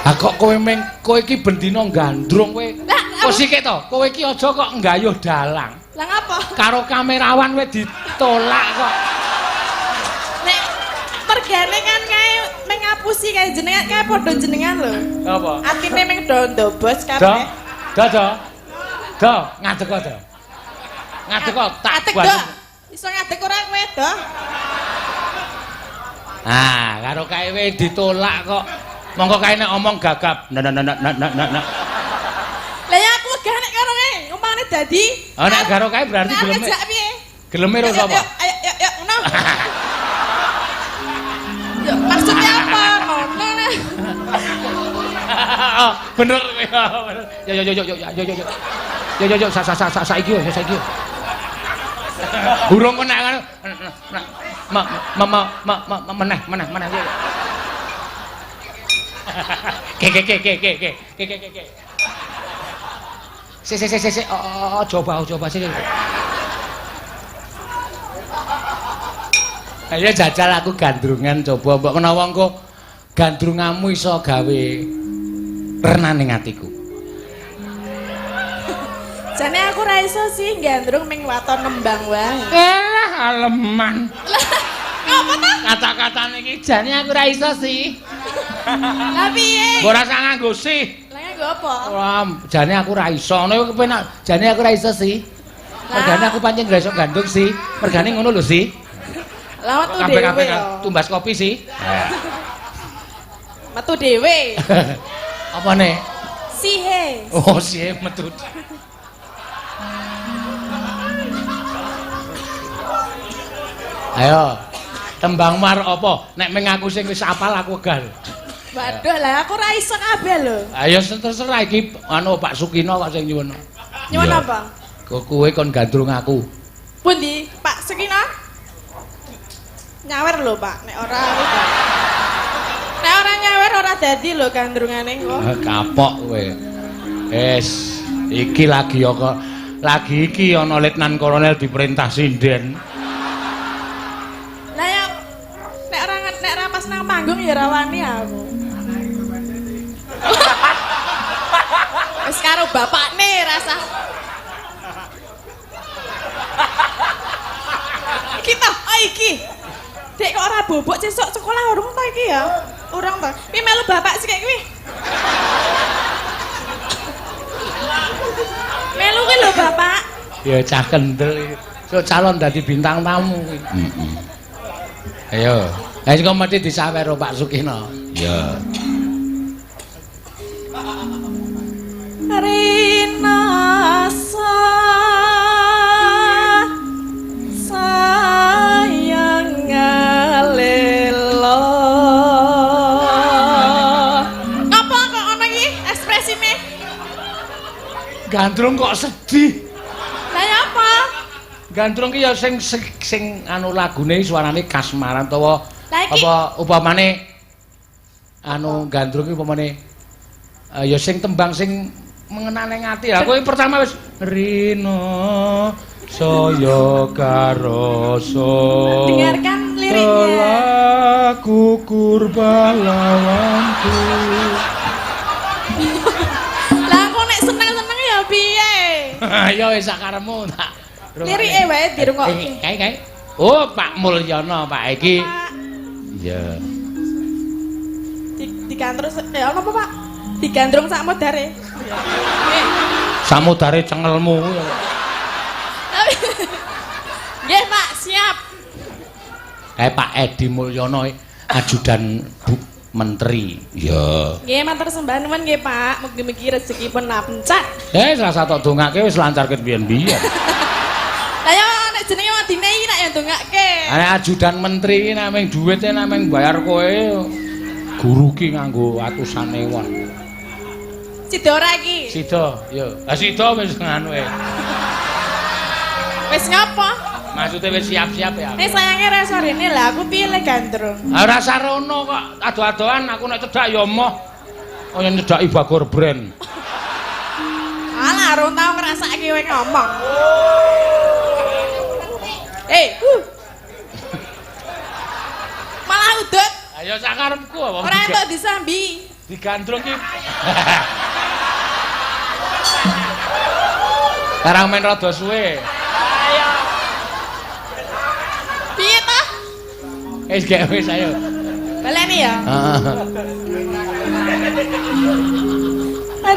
Ha kok kowe meng kowe iki bendina gandrung kowe. Lah, Kok sikik to? Kowe iki aja kok nggayuh dalang. Lah ngapa? Karo kamerawan kowe ditolak kok. Nek mergane kan kae meng ngapusi kae jenengan kae padha jenengan lho. Apa? Atine meng do ndobos Do. kabeh. Do do. Do, ngadeg kok do. Ngadeg kok tak Ngadeg buat. do. Iso ngadeg ora kowe do? Ah, karo kae we ditolak kok. Mongko kae nek omong gagap. Nah nah nah nah nah nah nah. Lah ya aku wegah nek karo kae, umpamane dadi. Oh nek karo kae berarti Nek geleme. ngejak piye? Geleme ro Yuk, sapa? yuk, Ayo yuk yuk ngono. Yuk, maksudnya apa? Ngono nah. Oh, bener kowe. Bener. Yo yo yo yo yo yo yo yo. Yo yo yo sa sa sa sa saiki yo saiki. Urung kok nek ngono. Ma ma ma ma ma meneh meneh meneh. Yo. Ke ke ke ke ke ke ke ke ke ke. Si si si si si oh, oh, oh, coba coba sih. Ayo jajal aku gandrungan coba mbok menawa engko gandrunganmu iso gawe renane atiku. Jane aku ra iso sih gandrung ming waton nembang wae. Elah aleman. Ngapa ta? Kata-katane iki jane aku ra iso sih. Lah piye? Mbok ora usah nganggo sih. Lah nganggo apa? Wah, jane aku ra iso. Ngono kepenak. Jane aku ra iso sih. Mergane aku pancen ra iso gandrung sih. Mergane ngono lho sih. Lah metu dhewe. Kabeh-kabeh yo. tumbas kopi sih. Metu dhewe. Apa nih? Sihe. Oh, sih metu. Ayo, tembang mar apa? Nek meng aku sing wis apal aku wegah. Waduh, lah aku ra iso kabeh lho. Ayo terserah iki anu Pak Sukino kok sing nyuwun. Nyuwun Iya. apa? Kok kowe kon gandrung aku. Pundi, Pak Sukino? Nyawer lho, Pak. Nek ora aku gak. Nek ora nyawer ora dadi lho gandrungane kok. Ah, kapok kowe. Wis, iki lagi ya kok lagi iki ana letnan kolonel diperintah sinden. Lah ya nek ora nek ora pas nang panggung ya ra wani aku. Wis karo bapakne rasa. Iki toh, oh iki. Dek kok ora bobok sesuk sekolah urung ta iki ya? Urung ta. Pi melu bapak sih kayak kuwi. Melu kuwi lho bapak. Ya cah kendel iki. So calon dadi bintang tamu kuwi. Heeh. Ayo. Lah kok mesti disawer karo Pak Sukino. Iya. Rina sayang ngalelo. Ngapa kok ono iki ekspresine? Gandrung kok sedih. Lah ya apa? Gandrung ki ya sing sing, sing anu lagune suarane kasmaran utawa Lah iki- apa upamane anu gandrung ki upamane ya sing tembang sing mengena ning ati. Lah kowe pertama wis Rino saya karasa. Dengarkan liriknya. Telah kukur pahlawanku. Lah aku nek seneng-seneng ya piye? Ya wis sakaremu tak. Lirike wae dirungokke. Kae kae. Oh, Pak Mulyono, Pak iki. Pak, Iya. digandrung ya apa Pak? Digandrung sak modare. Samudare cengelmu. Nggih, Pak, siap. Kae Pak Edi Mulyono ajudan Bu Menteri. Iya. Nggih, matur sembah nuwun nggih, Pak. Mugi-mugi rezekipun lancar. Salah tok dongake wis lancar ket biyen-biyen. Lah ya nek jenenge wong dine iki nek ya ndongake. Nek ajudan menteri iki nek mung duwite nek mung bayar kowe guru ki nganggo atusan ewon. Sida ora iki? Sida, yo. Lah sida wis nganu e. Wis ngapa? Maksude wis siap-siap ya. Nek sayange ra sorene lah aku piye le gandrung. Ora sarono kok ado-adoan aku nek cedak ya emoh. Kaya nyedaki Bagor Brand. Alah, rong tau ngrasake kowe ngomong. Malah udut. Ayo sakarepku apa? Ora entuk disambi. Digandrung ki. Karang men rada suwe. Ayo. Piye ta? Wis gek wis ayo. Baleni ya. Heeh.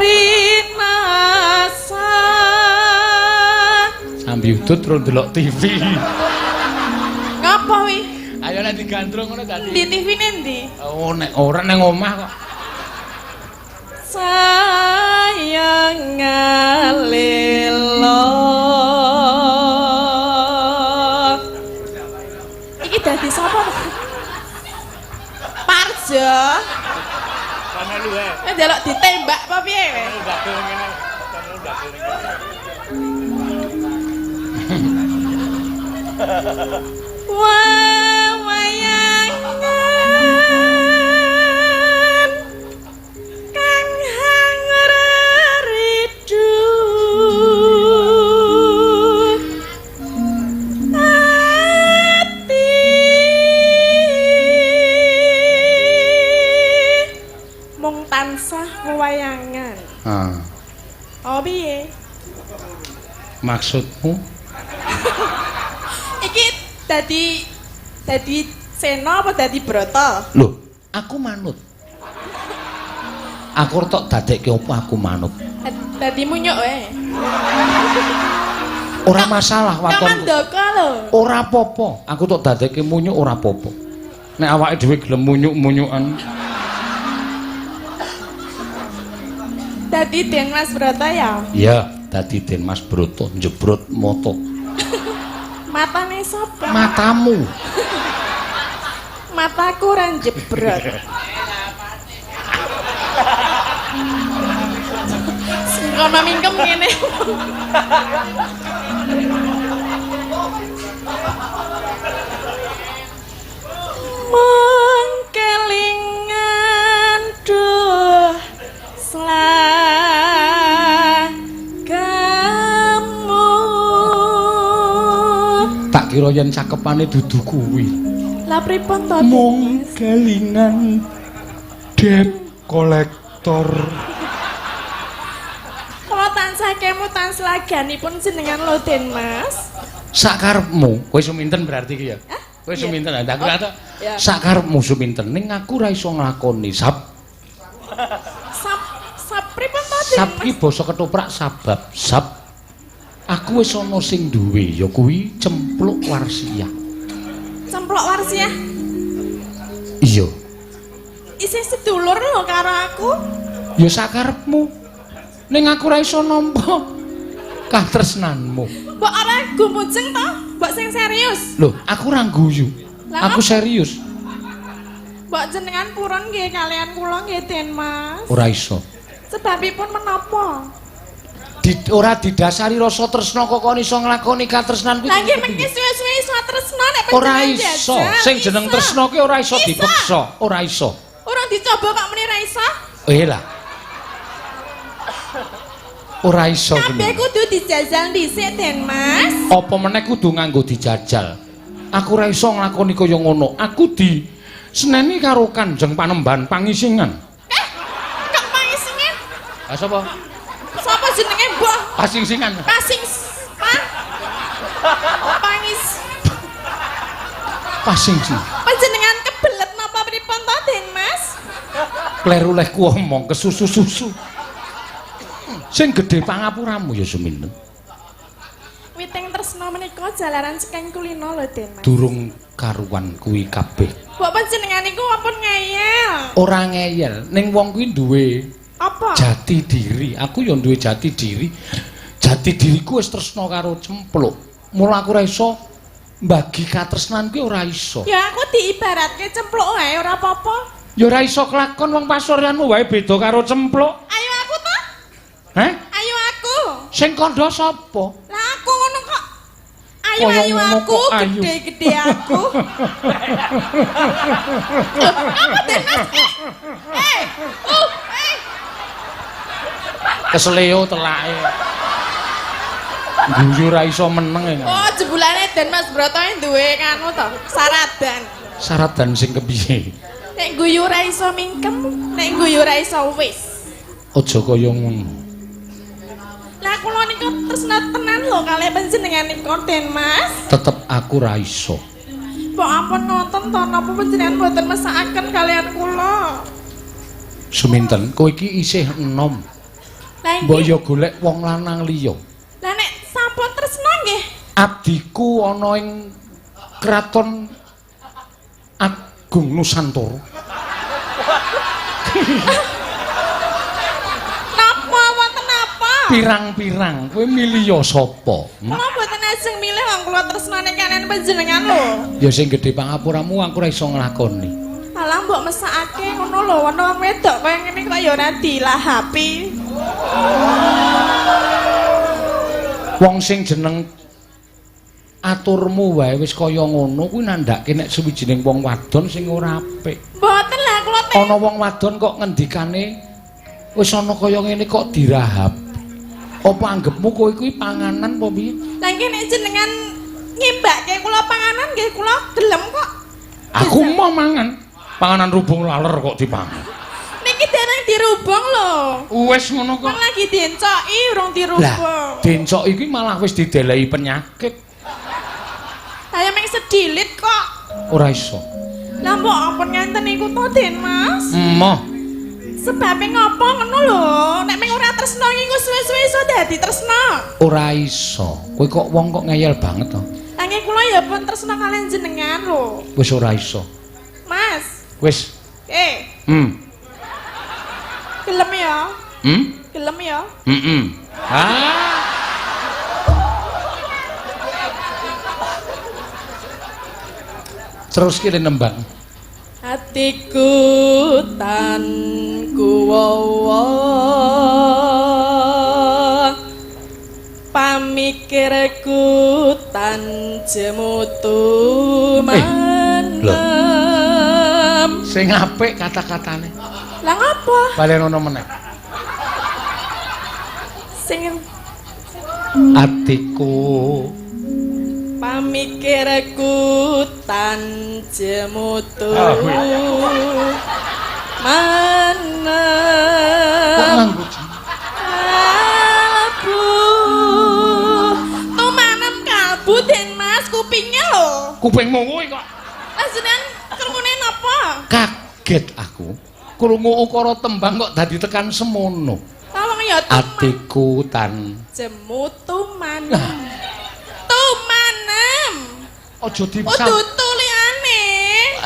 Rinasa. Sambi udut terus ndelok TV. Ngapa wi? Ayo nek digandrung ngono dadi. Di TV ne ndi? Oh nek ora nang omah kok. Sayang ngalelo. Iki dadi sapa? Parjo. Panelu ae. Eh ndelok ditembak apa piye kowe? Ndagel ngene. Panelu ndagel ngene. Wawayangan kang hangreridu ati mung tansah wewayangan. Ah, Oh piye? maksudmu? Iki dadi Sena apa dadi Brata? Loh, aku manut. Aku tok dadekke apa aku manut. Dadi munyuk wae. Ora masalah waton. Kamandaka lho. Ora apa-apa. Aku tok dadekke munyuk ora apa-apa. Nek awake dhewe gelem munyuk-munyukan. Dadi Den Mas Brata ya. Iya, dadi Den Mas Broto njebrot moto. Matane sapa? Matamu. Mataku ora njebrot. Sengkono mingkem ngene. Mung kelingan duh slagamu. Tak kira yen cakepane dudu kuwi. Lah pripun to? Mung kelingan debt kolektor. Kula tansah kemutan slaganipun jenengan lho Den Mas. Sakarepmu, kowe suminten berarti iki ya. Kowe suminten, tak kira to. Sakarepmu suminten ning aku ora iso nglakoni sab. Sab sab pripun to Den? Sab ki basa ketoprak sabab. Sab aku wis ana sing duwe ya kuwi Cempluk Warsiah. Cempluk Warsiah? Iya. Isih sedulur lho karo aku. Ya sakarepmu. Ning aku ora iso nampa katresnanmu. Mbok ora gumujeng to? Mbok sing serius. Lho, aku ora guyu. Aku serius. Mbok jenengan purun nggih kalian kula nggih Den Mas. Ora iso. Sebabipun menapa? Ora didasari rasa tresna kok kon iso nglakoni katresnan kuwi. Lah nggih mengki suwe-suwe iso tresna nek ora iso. Sing jeneng tresna ki ora iso dipeksa, ora iso. Ora dicoba kok muni ora iso? Eh lah. Ora iso kuwi. Kabeh kudu dijajal dhisik Den Mas. Apa meneh kudu nganggo dijajal? Aku ora iso nglakoni kaya ngono. Aku di seneni karo Kanjeng Panembahan Pangisingan. Kok pangisingan? Lah sapa? Sapa jenenge mbah? Pasingsingan. Pasing pa. Pangis. Pasingsingan. Panjenengan kebelet napa pripun to Den Mas? Kleru lehku omong kesusu-susu. Sing gedhe pangapuramu ya suminten. Witing tresna menika jalaran cekeng kulino lho, Den Mas. Durung karuan kuwi kabeh. Mbok panjenengan niku ampun ngeyel. Ora ngeyel, ning wong kuwi duwe apa? Jati diri. Aku ya duwe jati diri. Jati diriku wis tresna karo Cempluk. Mula aku ora iso mbagi katresnan kuwi ora iso. Ya aku diibaratke cempluk wae ora apa-apa. Ya ora iso kelakon wong pasuryanmu wae beda karo Cempluk. Ayo aku to. Heh? Ayo aku. Sing kandha sapa? Lah aku ngono kok. Ayo Kaya ayo ngono aku, kok ayu. gede-gede aku. Loh, apa Den Mas? Eh. Kesleo telake. Guyu ora iso meneng. Oh, jebulane Den Mas Broto duwe kanu to, saradan. Saradan sing kepiye? Nek guyu ora iso mingkem, nek guyu ora iso wis. Aja kaya ngono. Lah kula niku tresna tenan lho kalih panjenengan niku Den Mas. Tetep aku ora iso. Mbok ampun nonton to napa panjenengan mboten mesakaken kalian kula. Suminten, kowe iki isih enom. Lah Mbok nggih. ya golek wong lanang liya. Lah nek sampun tresna nggih. Abdiku ana ing Kraton Agung Nusantara. Napa wonten napa? Pirang-pirang kowe milih ya sapa? Hmm? Kula mboten ajeng milih wong kula tresnane kalian panjenengan lho. Ya sing gedhe pangapuramu aku ora iso nglakoni. Alah mbok mesakake ngono lho, ana wong wedok kaya ngene kok ya ora dilahapi. Wong sing jeneng aturmu wae wis kaya ngono kuwi nandhake nek suwijining wong wadon sing ora apik. Mboten lah kula teh. Ana wong wadon kok ngendikane wis ana kaya ngene kok dirahap. Apa anggepmu kowe kuwi panganan apa piye? Lah nggih nek jenengan ngimbake kula panganan nggih kula gelem kok. Aku mau mangan. Panganan rubung laler kok dipangan. Niki dereng dirubung lho. Wis ngono kok. Wong lagi diencoki urung Lah, dirubung. dencok iki malah wis didelehi penyakit. Lah ya mung sedilit kok. Ora iso. Lah mbok ampun ngenten niku to Den Mas. Emoh. Sebabe ngopo ngono lho? Nek mung ora tresna iki engko suwe-suwe iso dadi tresna. Ora iso. Kowe kok wong kok ngeyel banget to. Lah nggih kula ya pun tresna kalian jenengan lho. Wis ora iso. Mas, Wis. Gelem ya? Hmm? Gelem ya? Heeh. Ah. Terus kene nembang. Atiku tan kuwowo pamikirku tan jemutu manem. Sing apik kata-katane. Lah ngapa? Balen ono meneh. Sing Atiku pamikirku tan jemutu Ah, manem. Kok nganggo jeneng? Kalbu tumanem kalbu Den Mas kupinge lho. Kupingmu kuwi kok. Lah jenengan krungune napa? Kaget aku. Krungu ukara tembang kok dadi tekan semono. Tolong ya tuman. Atiku tan Jemu tumanem. Tumanem. aja dipsam. Udu tulihane.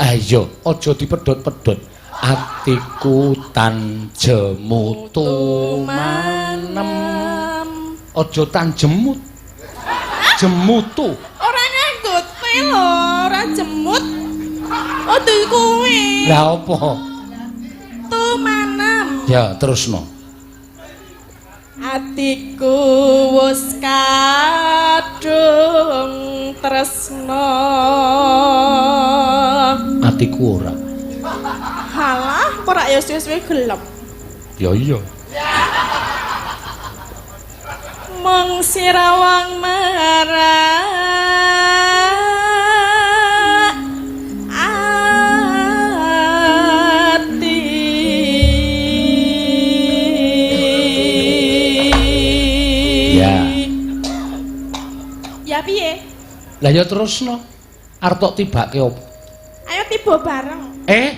Ayo, aja dipedhot-pedhot. Atiku tan jemu tumanem. Aja tan jemut. Jemutu. Ora nganggo te lho, ora jemut. Udu kuwi. Lah apa? Tumanem. Ya, terusno. Atiku wis kadung tresna. Atiku ora. Halah, kok ora ya suwe-suwe gelem. Ya iya. Mung sirawang marang ati. Ya. Ya piye? Lah ya terusno. Arep tok tibake opo? Ayo tiba bareng. Eh?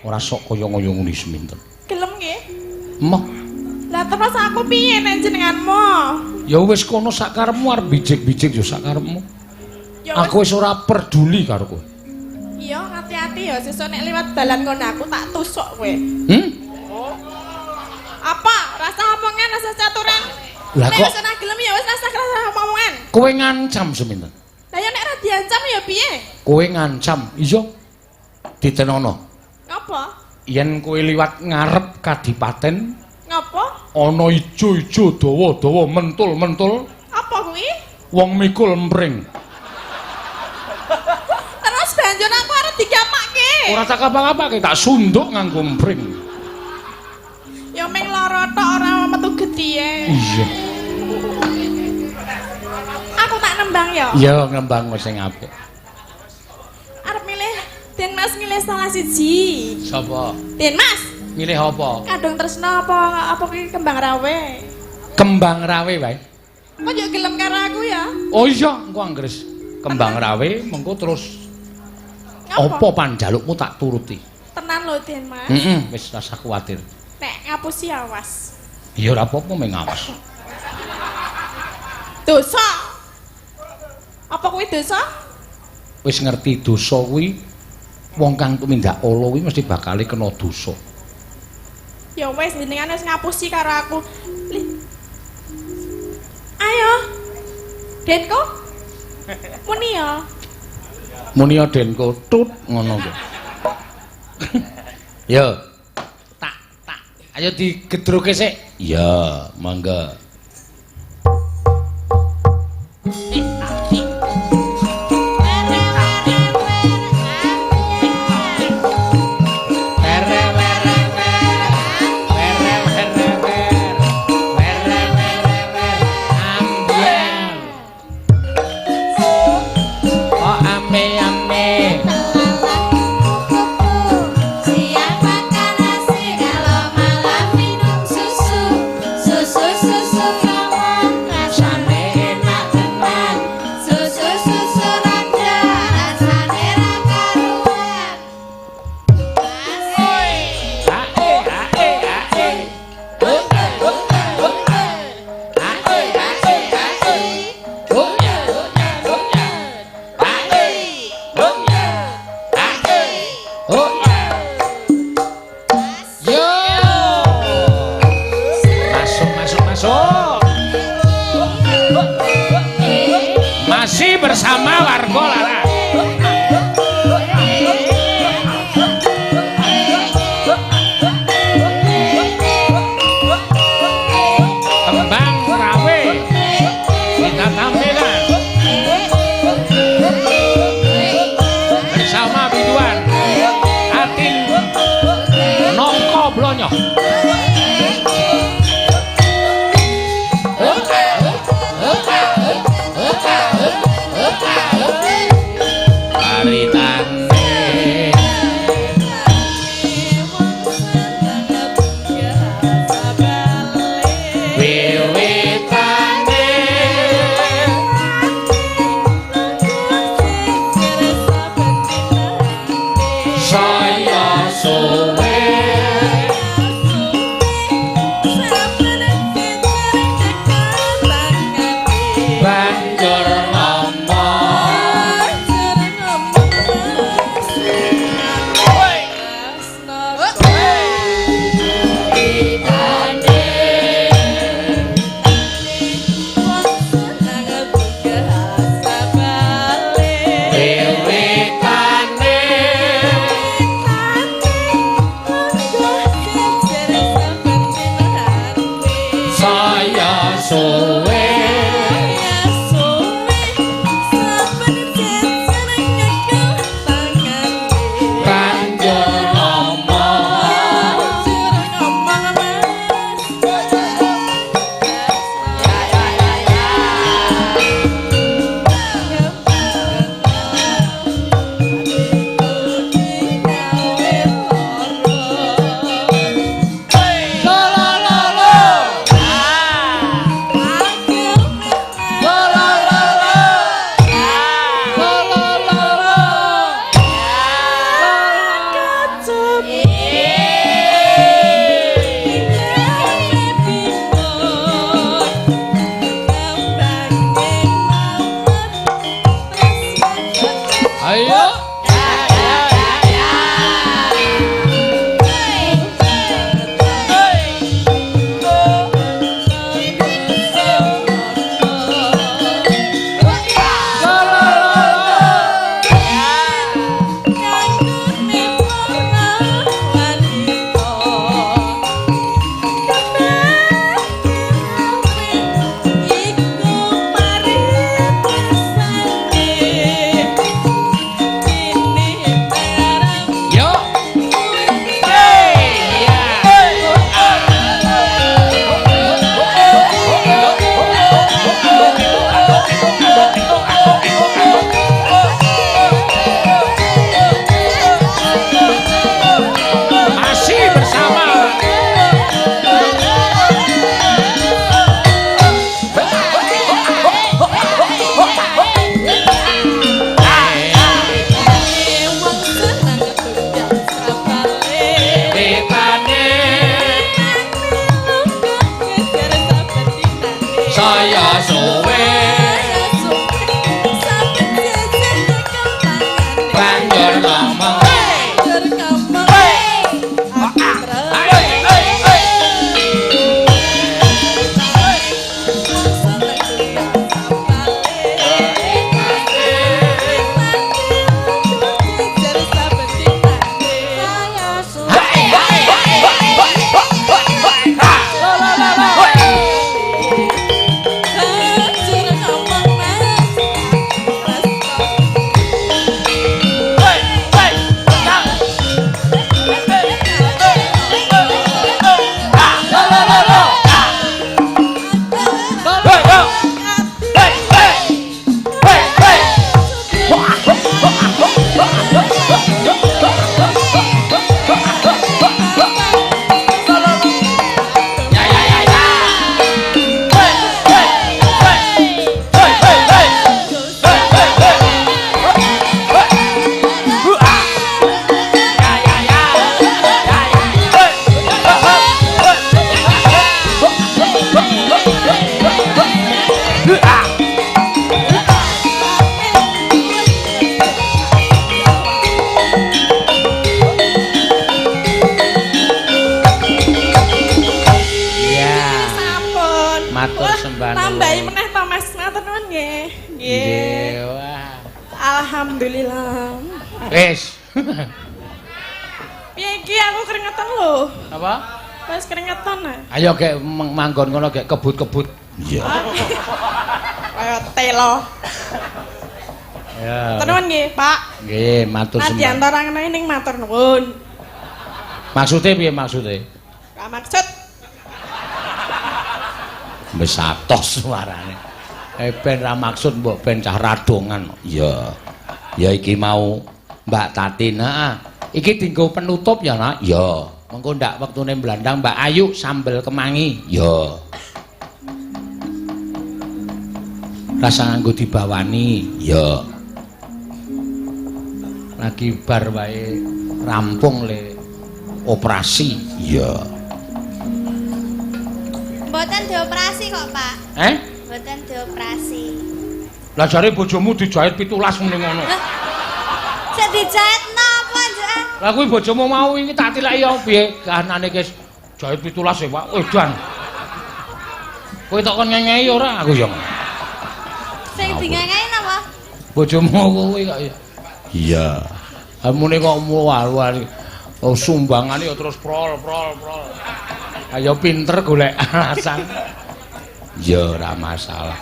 Ora sok kaya ngoyo ngene seminten. Gelem nggih? Emoh. Lah terus aku piye nek jenenganmu? Ya wis kono sakarepmu arep bijik-bijik ya sakarepmu. Ya wis. Aku wis ora peduli karo kowe. Iya, hati-hati ya sesuk nek liwat dalan kono aku tak tusuk kowe. Hmm? Apa? Rasa omongan, rasa caturan. Lah Nek kok wis ora gelem ya wis rasa rasa omongan. kowe ngancam seminten? Lah ya nek ora diancam ya piye? Kowe ngancam, iya. Ditenono. Ngopo? Yen kowe liwat ngarep kadipaten Ngopo? ana ijo-ijo dawa-dawa mentul-mentul Apa kuwi? wong mikul empring. Terus banjur aku arep digamake. Ora tak apa-apake, tak sunduk nganggo empring. Ya meng lara tok ora metu getihe. Iya. Aku tak nembang ya. Iya, ngembang sing apik. Arep milih Den Mas milih salah siji. Sapa? Den Mas, Milih apa? Kadung Tresno apa apa kuwi Kembang Rawe? Kembang rawe wae. Kok yo gelem karo aku ya? Oh iya, engko anggres kembang rawe mengko terus Ngapa? apa panjalukmu tak turuti. Tenan lho Den Mas. Heeh, wis rasa kuwatir. Nek ngapusi awas. Ya ora apa-apa meng awas. Dosa. Apa kuwi dosa? Wis ngerti dosa kuwi wong kang tumindak ala kuwi mesti bakale kena dosa. Ya wis jenengan wis ngapusi karo aku. Ayo. Denko. Muni ya. Muni ya Denko tut ngono kuwi. Yo. Tak tak ayo digedroke sik. Iya, monggo. Oh ame ame. Siang makan nasi, kalau malam minum susu. Susu susu rawon, rasane enak tenan. Susu susu rada, rasane ra karuan. Asik. Ae ae ae. Oh oh oh. Ae ae ae. Oh ya oh ya oh ya. Ae. Oh ya. Ae. Oh ya. Yo. Masuk masuk masuk. Masih bersama warga Laras. Kembang Rawe kita tampilkan bersama biduan Atin Nongko Blonyo. Paritane wiwitane saya suwe. Saya suwe banjur ngomong. Iya. Sampun. Matur Wah, sembah nuwun. Tambahi meneh to Mas. Matur nuwun nggih. Nggih. Nggih, wah. Alhamdulillah. Wis. Piye iki aku keringetan lho. Apa? Wis keringetan ah. Ayo gek manggon ngono gek kebut-kebut. Iya. Kaya telo. Ya. Matur nuwun nggih, Pak. Nggih, matur sembah. Nadyan ora ngenai ning matur nuwun. Maksude piye maksude? Gak maksud. Wis atos suarane. Ben ra maksud mbok ben cah radongan. Iya. Ya iki mau Mbak Tatin, heeh. Iki dienggo penutup ya, Nak? Ya. Mengko ndak wektune mblandang Mbak Ayu sambel kemangi. Ya. Rasa nganggo dibawani. Ya. Lagi bar wae rampung le operasi. Ya. Mboten dioperasi kok, Pak. Eh? Mboten dioperasi. Lah jare bojomu dijahit 17 muni ngono. Sik dijahit napa, Njukan? Lah kuwi bojomu mau iki tak tileki ya piye? Kahanane wis jahit 17 ya, Pak. Edan. Kowe tok kon ngengehi ora aku ya. Sing dingengehi napa? Bojomu kuwi kok ya. Iya. Mune kok muar. Oh sumbangane ya terus prol prol prol. Ayo pinter golek alasan. Ya ora masalah.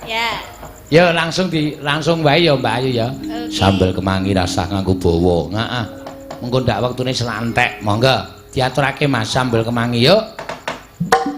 Ya. Ya langsung di langsung wae ya Mbak Ayu ya. Okay. Sambel kemangi rasah nganggo bawa. Heeh. Mengko ndak wektune selantek. Monggo diaturake Mas sambel kemangi yuk. Thank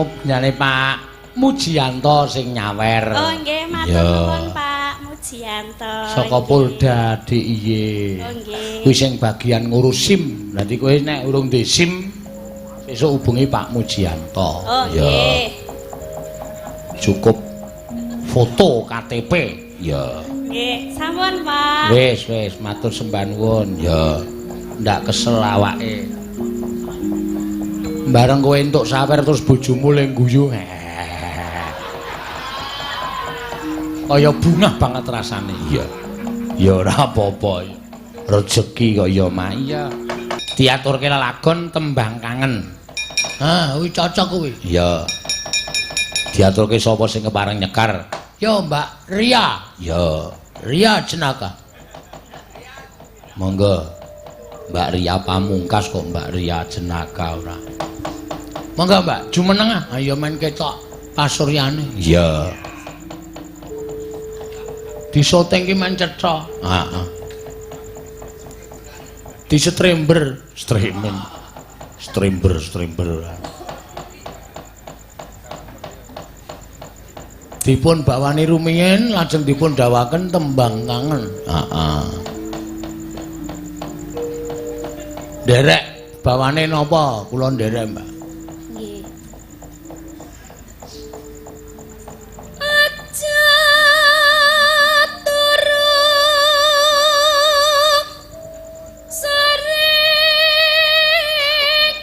mau nyane Pak Mujianto sing nyawer. Oh nggih, matur nuwun Pak Mujianto. Saka Polda DIY. Oh nggih. Kuwi sing bagian ngurus SIM. Nanti kowe nek urung duwe SIM sesuk hubungi Pak Mujianto. Oh nggih. Cukup foto KTP. Ya. Nggih, sampun Pak. Wis, wis, matur sembah nuwun. Ya. Ndak kesel awake. Bareng kowe entuk sawer terus bojomu le guyu. Kaya bungah banget rasane. Iya. Ya ora apa-apa. Rezeki kok ya mak. Iya. Diaturke lelagon tembang kangen. Ah, kuwi cocok kuwi. Iya. Diaturke sapa sing kepareng nyekar? Ya Mbak Ria. Ya, Ria Jenaka. Monggo. Mbak Ria pamungkas kok Mbak Ria Jenaka ora. Monggo Mbak, jumeneng ah. Ayo men ketok pasuryane. Iya. Disoting ki men cetha. Heeh. Disetrember, streaming. Streamber, streamber. Dipun bawani rumiyin lajeng dipun dawaken tembang kangen. Heeh. Nderek bawane napa? Kula nderek, Mbak. Nggih. Aja turu sore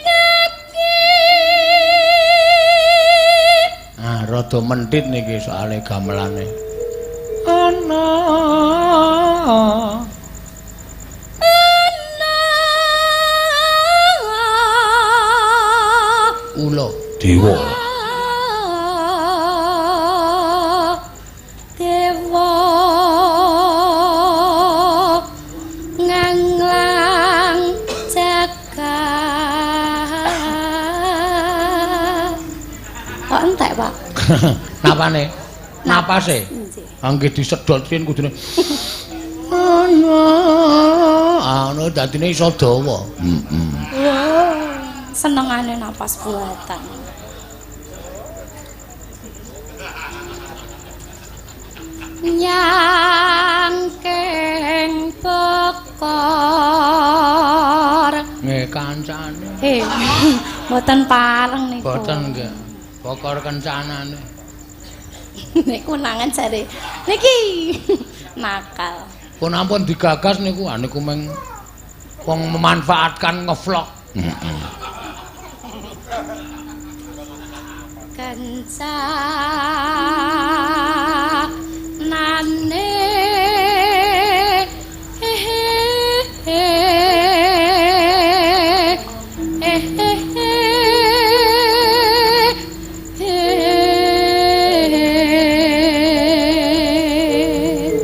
kaki. Ah, rada mentit niki soale gamelane. Ana ula dewa. Dewa nganglang jagat. Kok entek, Pak? Napane? Napase? Angge disedot riyen kudune. Ana anu dadine iso dawa. Heeh. Wah, senengane napas buatan. Nyangkeng pekor. Nggih kancane. Mboten pareng niku. Mboten nggih. Pekor kencanane. Niku nangan jare. Niki nakal. Pun ampun digagas niku, niku meng wong memanfaatkan ngevlog. Heeh. Kencanane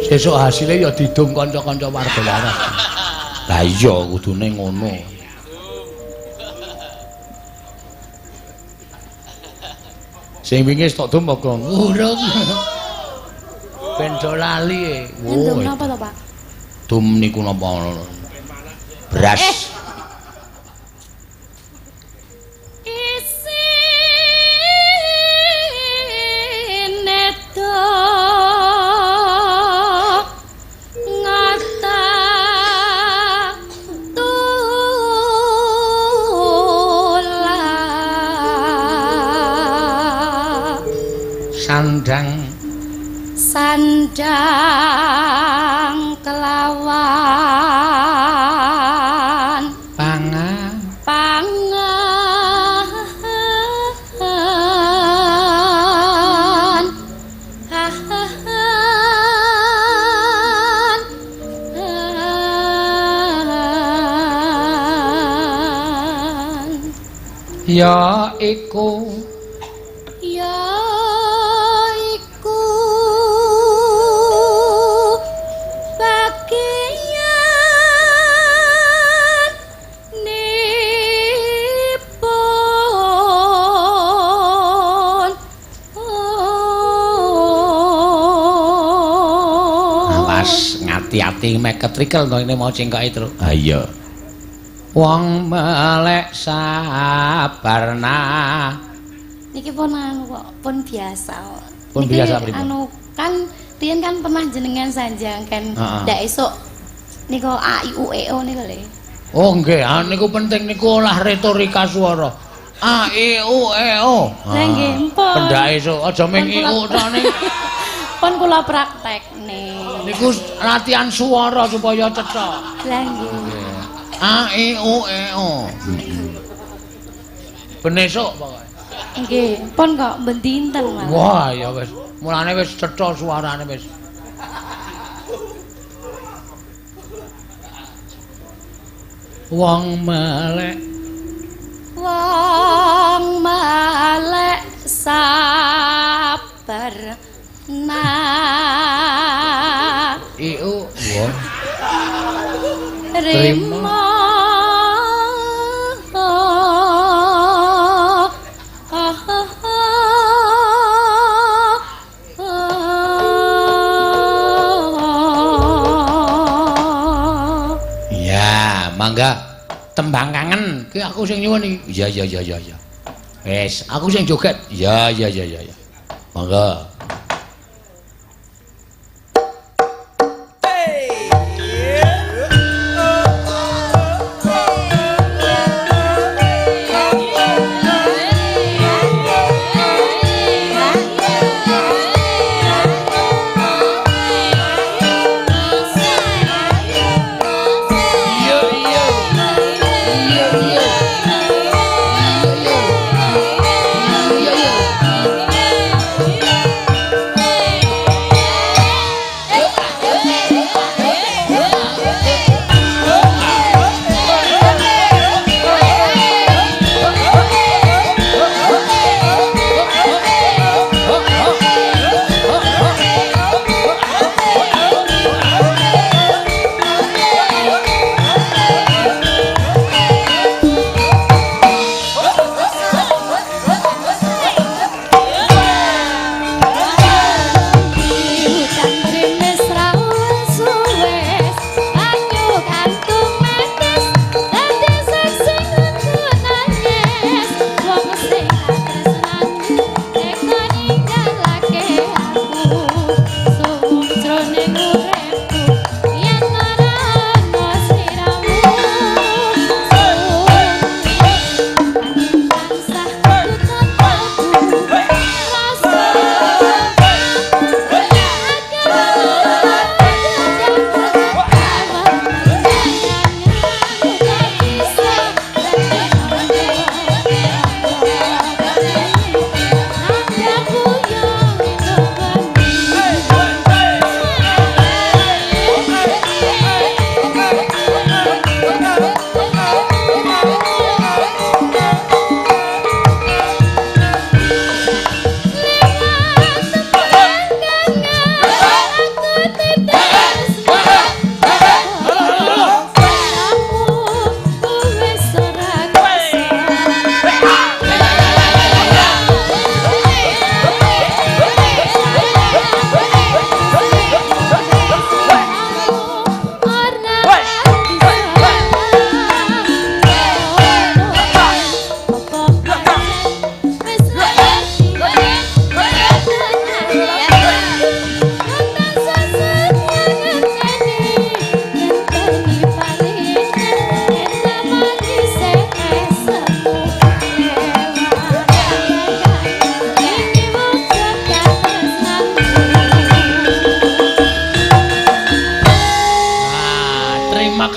Sesuk hasilnya ya didum kanca-kanca warga waras. Lah iya kudune ngono. Sing wingi tok dum apa urung. Ben do lali e. Dum napa to, Pak? Dum niku napa? Beras. Isine do ngata tula Sandang sandang kelawan pangan pangan ya iku ya iku bagian nipun. Awas ngati-ati mek ketrikel to ini mau cengkoke truk. Ha iya. Wong melek sabarna. Niki pun anu kok, pun biasa. Pun niki biasa pripun? Anu kan riyen kan pernah jenengan sanjang kan ndak esuk niku A I U E O niku lho. Oh nggih, ah niku penting niku olah retorika suara. A I U E O. Lah nggih, pun. Pendak esuk aja ming Pun I U tane. Pun kula praktekne. Niku latihan suara supaya cetha. Lah nggih. A I U E O. Ben esuk pokoke. Nggih, pun kok ben dinten malah. Wah, ya wis. Mulane wis cetha suarane wis. Wong melek, wong melek sabar nah iu wong rima. Ya, mangga tembang kangen. Ki aku sing nyuwun iki. Iya iya iya iya. Wis, aku sing joget. Iya iya iya iya. Mangga.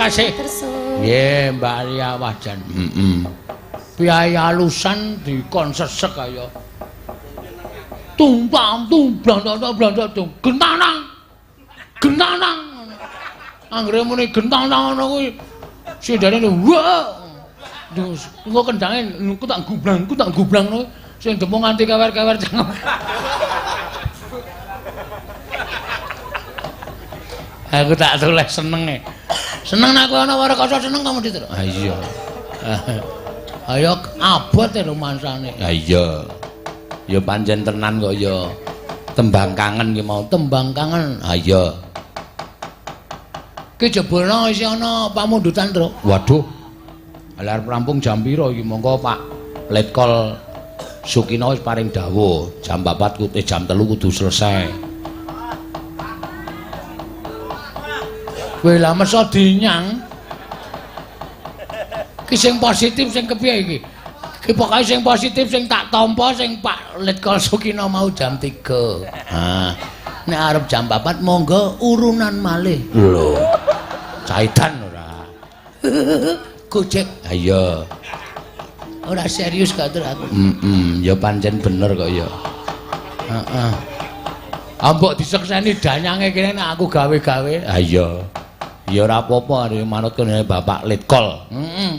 Kasih. Nggih, Mbak Ria Wajan. Heeh. Biaya alusan dikon sesek kaya. Tumpang tumblang tok tung gentanang. Gentanang. Anggere muni gentanang ngono kuwi sindane wah. Terus engko kendange ku tak gublang ngono sing demung nganti kewer-kewer cangkem. Aku tak tulis senenge. Seneng nek kowe ana Warakasa seneng kamu diterus. Ha iya. Ayo abot e rumangsane. Ha iya. Ya pancen tenan kok ya. Tembang kangen ki mau, tembang kangen. Ha iya. Ki jebulna isih ana pamundutan, Truk. Waduh. Lah arep rampung jam pira iki? Monggo Pak Letkol Sukina wis paring dawuh, jam 4 kudu jam 3 kudu selesai. Kowe lah meso dinyang. Ki sing positif sing kepiye iki? Ki pokoke sing positif sing tak tampa sing Pak Letkol Sukina mau jam 3. Ha. Nek arep jam 4 monggo urunan malih. Lho. Caitan ora. Gojek. Ha iya. Ora serius gak terus aku. Heeh, ya pancen bener kok ya. Heeh. Ambok disekseni danyange kene nek aku gawe-gawe. Ha iya. Ya ora apa-apa arep manut kene Bapak Letkol. Heeh.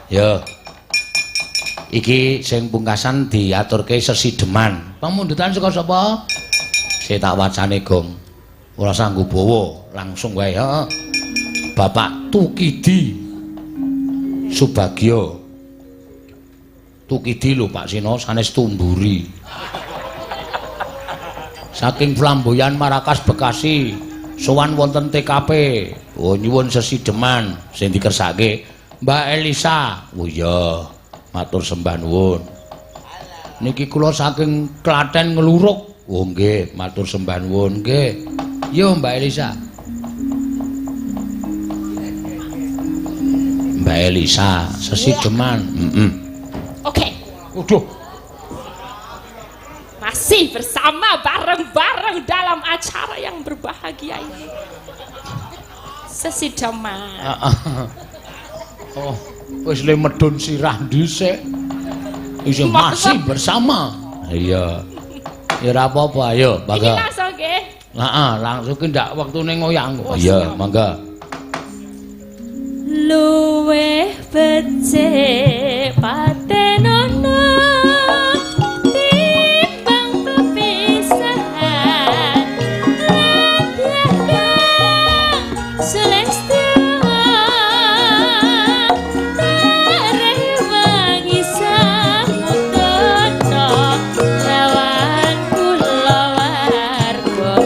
Ya. Iki sing pungkasan diaturke sesideman. Pamundutan saka sapa? Sik tak wacane, Gong. Ora sanggup bawa, langsung wae, heeh. Bapak Tukidi Subagio. Tukidi lho Pak Sino sanes Tumburi. Saking Flamboyan Marakas Bekasi, sowan wonten TKP. Oh nyuwun sesideman sing dikersake Mbak Elisa. Oh iya, matur sembah nuwun. Niki kula saking Klaten Ngluruk. Oh nggih, matur sembah nuwun nggih. Yo Mbak Elisa. Mbak Elisa sesideman. Heeh. Oke. Waduh. Masih bersama bareng-bareng dalam acara yang berbahagia ini. Sesideman. Oh, wis le medun sirah dhisik. Isih masih bersama. Iya. Ya ora apa-apa, ayo, mangga. Iki langsung nggih. Heeh, langsung ki ndak wektune ngoyak. Iya, mangga. Luweh becik patenono timbang pepisahan lan Celestia tarewangi samudana lawan kula warga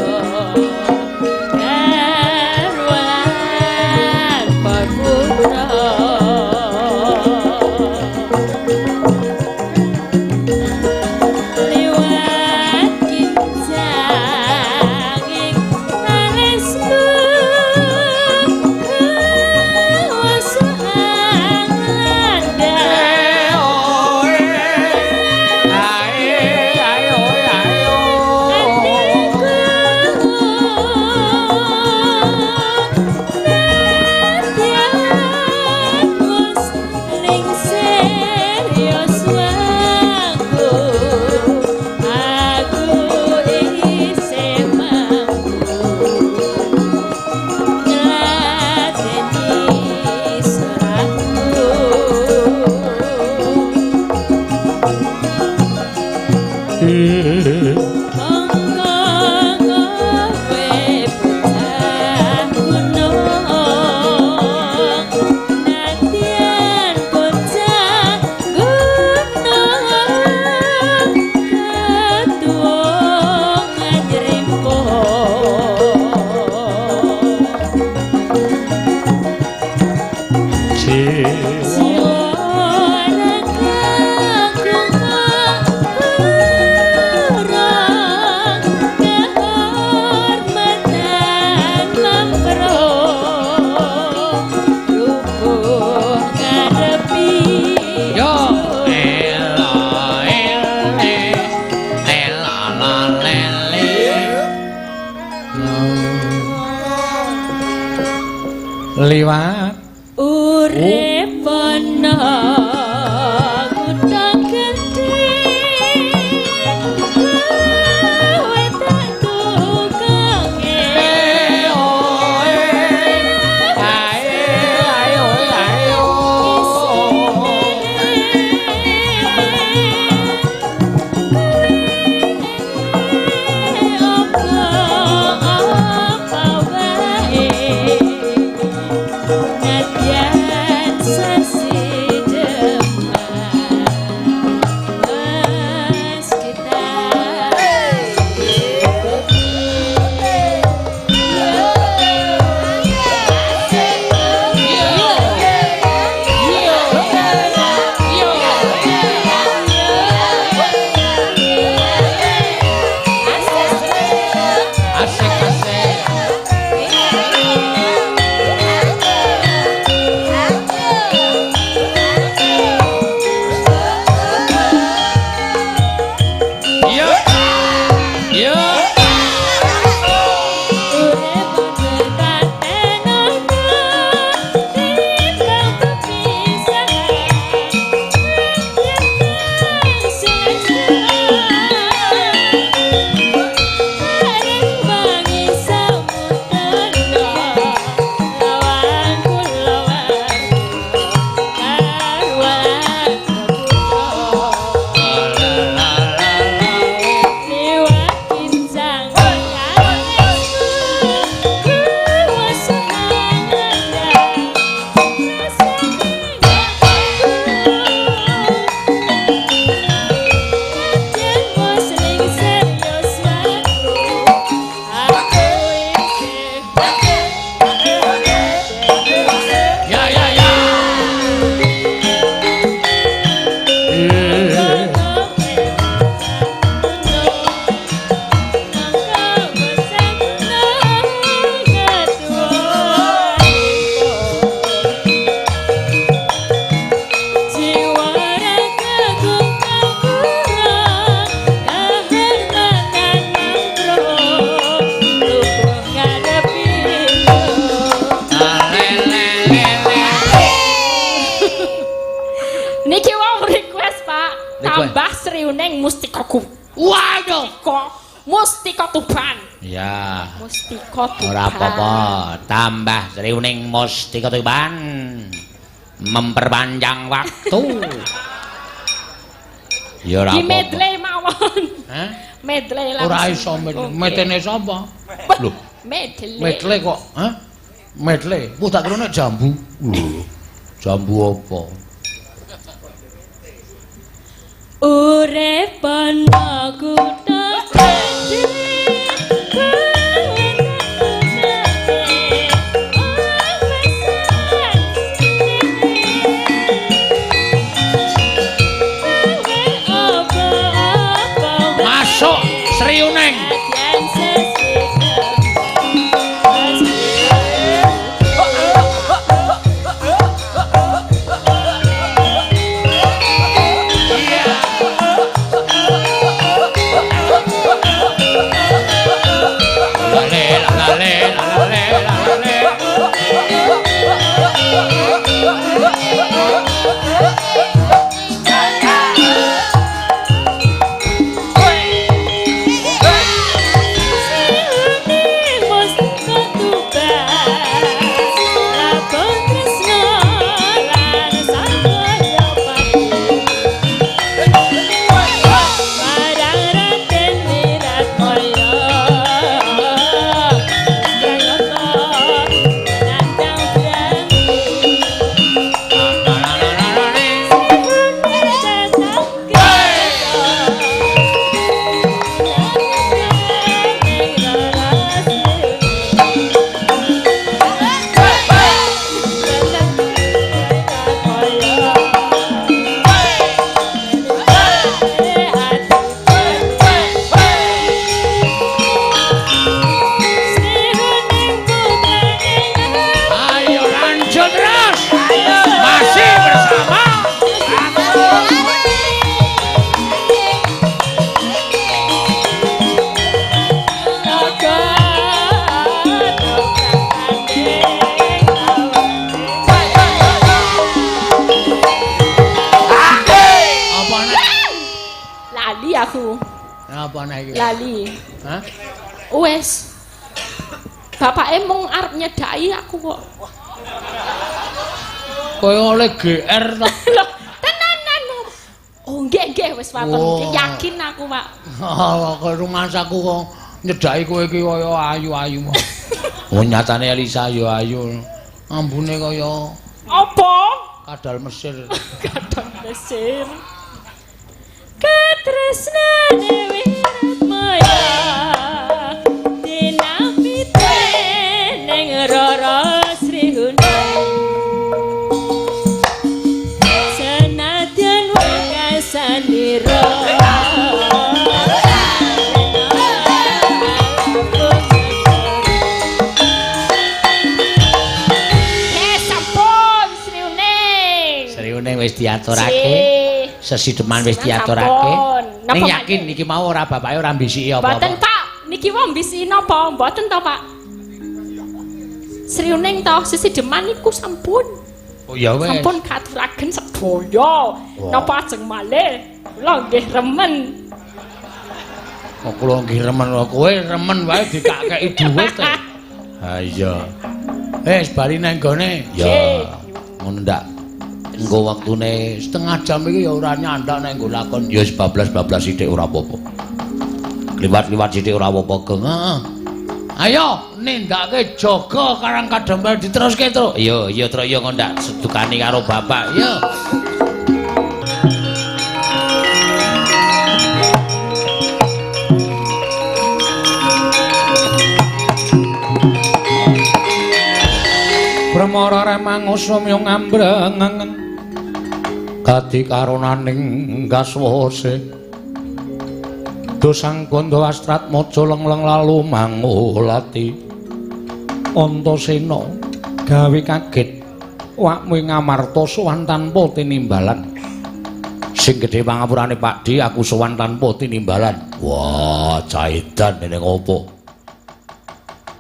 karwan paputra liwat kinjanging alisku kewasuhan landang Monggo kowe bocah gunung nadyan bocah gunung ketuwa nganyrimpo Yo. Ela ele ela la lele. Liwat Urip ana kutha gedhe kowe tak tukange apa apa wae. Waduh. Mustika Tuban. Iya. Mustika Tuban. Ora apa-apa, tambah Sriuning Mustika Tuban. Memperpanjang waktu. Ya ora apa-apa. Di medley mawon. Hah? Medley langsung. Ora iso metene sapa? Lho, medley. Medley kok, hah? Medley. Wah, tak kira nek jambu. Lho, jambu apa? Urip ana kutha gedhe. Masuk Sriuning. Lali. Hah? Wes. Bapake mung arep nyedaki aku kok. Kowe oleh GR ta? Loh, tenanan. Oh, nggih nggih wis waton. Oh. Yakin aku, Pak. Oh, kowe rumasaku kok nyedaki kowe iki kaya ayu-ayu. Oh, nyatane Elisa ya ayu. Ambune kaya apa? Kadal Mesir. Kadal Mesir. Katresnane wiratmaya dinapite ning Rara Sri Huning senadyan wekasanira. Sampun Sri Huning. Sri Huning wis diaturake. Sesideman wis diaturake. Ning yakin niki mau ora bapake ora mbisiki apa-apa. Mboten, Pak. Niki wong mbisiki napa? Mboten to, Pak. Sri Huning to sesideman niku sampun. Oh ya wis. Sampun katuraken sedaya. Napa ajeng malih? Kula nggih remen. Kok kula nggih remen, kowe remen wae dikakeki dhuwit. Ha iya. Wis bali nang gone. Ya. Ngono ndak. Engko waktune setengah jam iki ya ora nyandak nek nggo lakon. Ya wis bablas-bablas sithik ora apa-apa. Kliwat-kliwat sithik ora apa-apa, Geng. Heeh. Ayo nindakake jaga Karang Kadempel diteruske, Truk. Iya, iya, Truk, iya kok ndak sedukani karo bapak. Iya. Brahmara remangusum yung ambreng kadi karonaning gaswase dosang gondo astratmaja lengleng lalu mangulati Antasena gawe kaget wakmu ing Amarta sowan tanpa tinimbalan. Sing gedhe pangapurane Pakdi, aku sowan tanpa tinimbalan. Wah, caidan ning opo?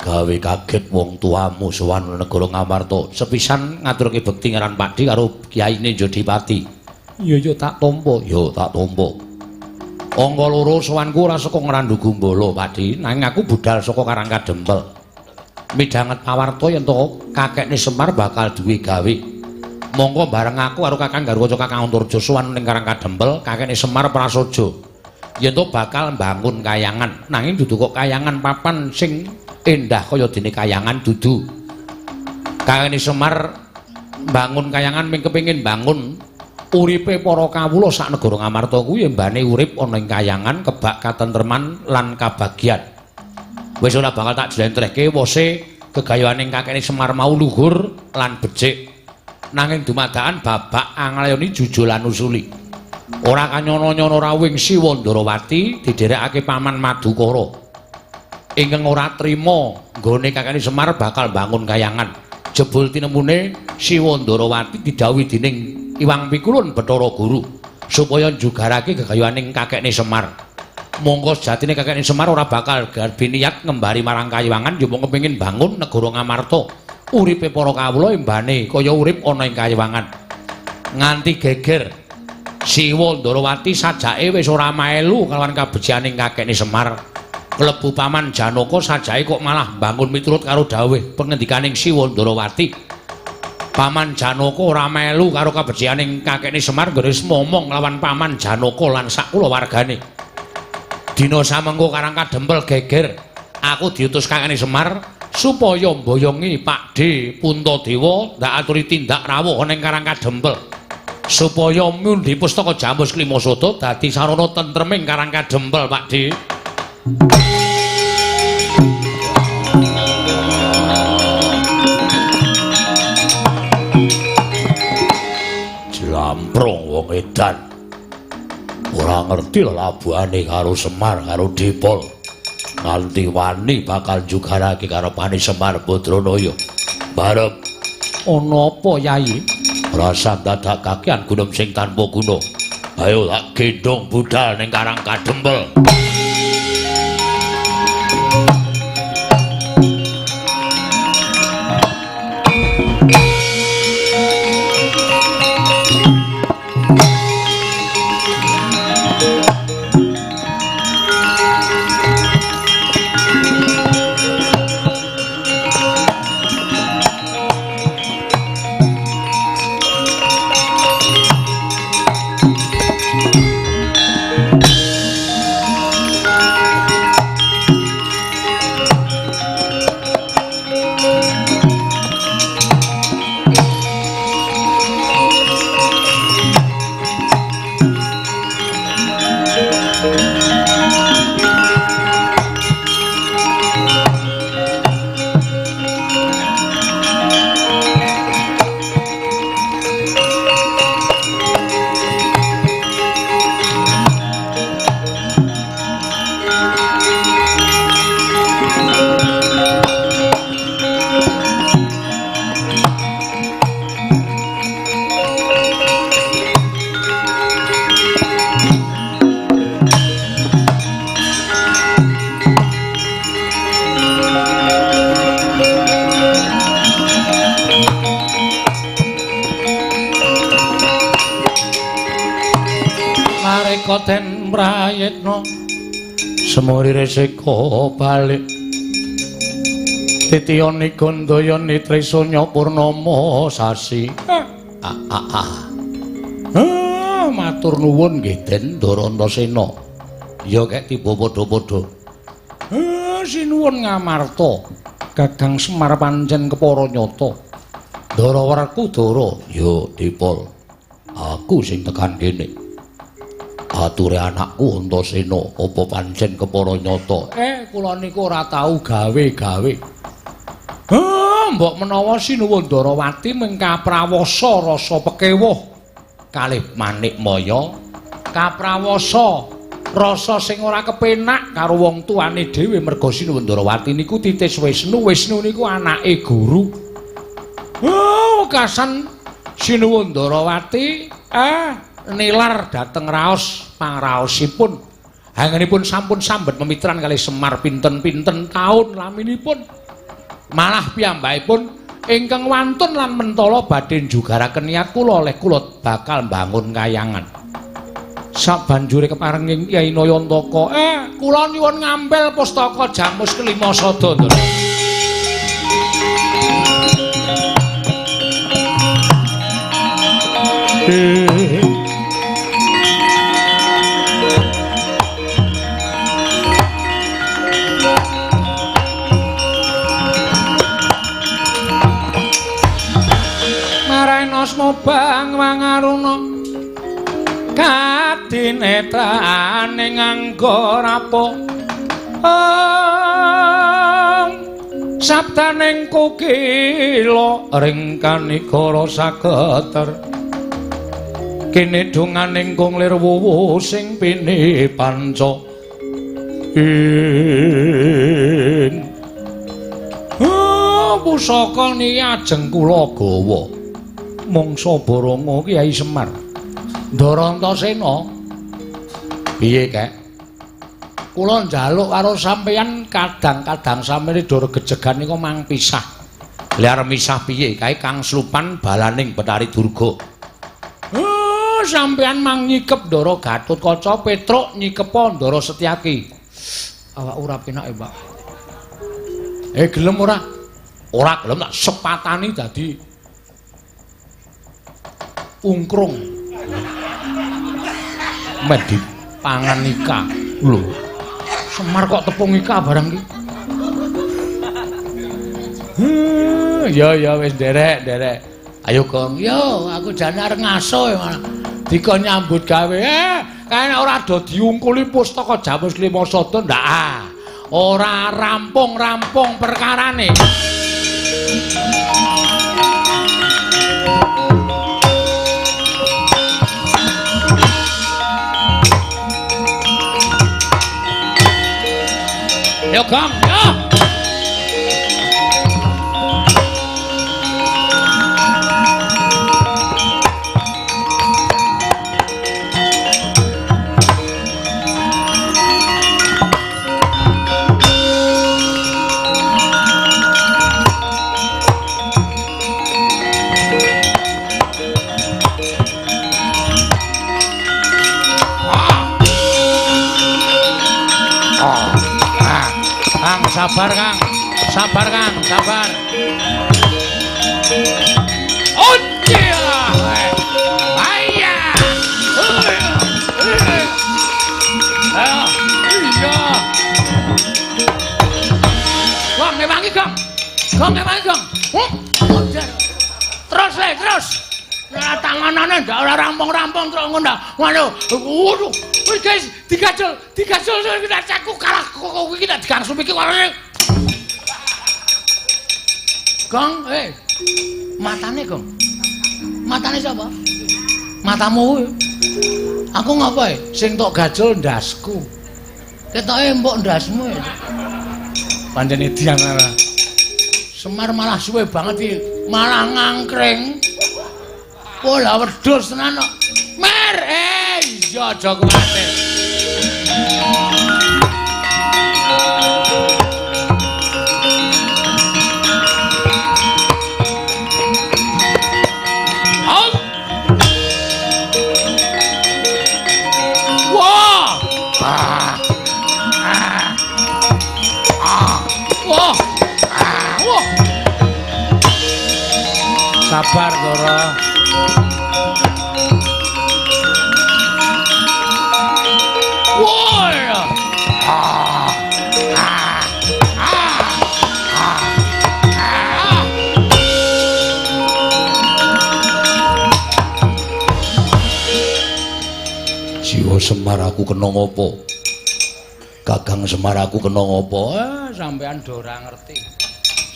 Gawe kaget wong tuamu sowan negara Ngamarta. Sepisan ngaturke bekti ngaran Pakdi karo Kiyaine Jodipati. Iya ya tak tampa, ya tak tampa. Angka loro sowanku ora saka Ngrandu Gumbala, Pakdi, nanging aku budal saka Karang Kadempel. Midhanget pawarta yen to kakekne Semar bakal duwe gawe. Monggo bareng aku karo Kakang Garwaca Kakang Antarja sowan ning Karang Kadempel, kakekne Semar prasaja. Yen to bakal mbangun kayangan, nanging dudu kok kayangan papan sing endah kaya dene kayangan dudu. Kakekne Semar mbangun kayangan ming kepengin bangun uripe para kawula sak negara Ngamarta kuwi embane urip ana ing kayangan kebak katentreman lan kabagyan. Wis ora bakal tak jlentrehke wose gegayuhaning kakekne Semar mau luhur lan becik. Nanging dumadakan babak anglayoni jujul lan usuli. Ora kanyono-nyono rawuhing Siwa Ndarawati didherekake Paman Madukara. Ingkang ora trima nggone kakekne Semar bakal bangun kayangan. Jebul tinemune Siwa Ndarawati didhawuhi dening Iwang Pikulun Bathara Guru supaya njugarake gegayuhaning kakekne Semar. Monggo sejatine kakekne Semar ora bakal garbi niat ngembari marang kayiwangan ya mung kepengin bangun negara Ngamarta. Uripe para kawula embane kaya urip ana ing kayiwangan. Nganti geger Siwa Ndarawati sajake wis ora melu kalawan kabecikaning kakekne Semar. Klebu Paman Janaka sajake kok malah bangun miturut karo dawuh pengendikaning Siwa Ndarawati. Paman Janaka ora melu karo kabecikaning kakekne Semar nggone momong lawan Paman Janaka lan sak kulawargane. Dina samengko Karang Kadempel geger, aku diutus kakekne Semar supaya mboyongi Pakde Puntadewa ndak aturi tindak rawuh ning Karang Kadempel. Supaya mundi pustaka Jamus Klimasada dadi sarana tentreming Karang Kadempel, Pakde. Jamprong wong edan. Ora ngerti lelabuhane karo Semar karo Dipol. Nganti wani bakal njugarake karepane Semar Badranaya. Barep ana apa, Yai? Rasa dadak kakean gunung sing tanpa guna. Ayo tak gendhong budal ning Karang Kadempel. Ten prayitna semuri resika balik titiyani gandayani trisanya purnama sasi. Matur nuwun nggih Den Ndara Antasena. Ya kek tiba padha-padha. Sinuwun Ngamarta, Gagang Semar pancen kepara nyata. Ndara Werkudara, ya Dipol. Aku sing tekan kene. Ature anakku Antasena apa pancen kepara nyata? Kula niku ora tau gawe-gawe. Mbok menawa Sinuwun Ndarawati mung kaprawasa rasa pekewuh kalih Manik Maya, kaprawasa rasa sing ora kepenak karo wong tuane dhewe merga Sinuwun Ndarawati niku titis Wisnu, Wisnu niku anake guru. Wekasan Sinuwun Ndarawati nilar dhateng raos pangraosipun. Anggenipun sampun sambet memitran kalih Semar pinten-pinten taun laminipun. Malah piyambakipun ingkang wantun lan mentala badhe njugaraken niat kula oleh kula bakal mbangun kayangan. Sabanjure keparenging Kyai Nayantaka, kula nyuwun ngampil pustaka Jamus Kelima Sada, Ndara. Marena bang wangaruna kadinetrane nganggo rapo sabdaning kukila ring kanikara sageter kene donganing kung lir wuwu sing pini panca ing pusaka niki ajeng kula gawa mangsa Baranga Kyai Semar. Ndara Antasena, piye kek? Kula njaluk karo sampeyan kadang-kadang sampeyan dora gejegan nika mang pisah. Lah arep misah piye? Kae Kang Slupan balaning Bathari Durga. Sampeyan mang nyikep Ndara Gatotkaca Petruk nyikepa Ndara Setyaki. Awak ora penak ya, Pak. Gelem ora? Ora gelem tak sepatani dadi ungkrung. Meh dipangan ika. Lho. Semar kok tepung ika barang iki. Ya ya wis nderek, nderek. Ayo Gong, yo aku jane arep ngaso ya malah. Dikon nyambut gawe. Kae nek ora do diungkuli pustaka Jamus Lima Sada ndak ah. Ora rampung-rampung perkarane. Yo Gong, yo. Sabar Kang, sabar Kang, sabar. Iya. Gong ngewangi Gong. Gong ngewangi Gong. Terus le, terus. Nah, tanganane ndak ora rampung-rampung terus ngono. Waduh. Waduh. Wis guys, digajol, digajol aku kalah kok iki tak digangsum iki warane. Gong, matane Gong. Matane sapa? Matamu kuwi. Aku ngapa e? Sing tok gajol ndasku. Ketoke empuk ndasmu e. Pancen edian ora. Semar malah suwe banget iki, malah ngangkring. Pola wedhus tenan kok. Mer, iya aja kuwatir. Wah. Ah. Ah. Ah. Wah. Ah. Wah. Sabar, Ndara. Jiwa Semar aku kena ngopo? Kakang Semar aku kena ngopo? Sampean do ora ngerti.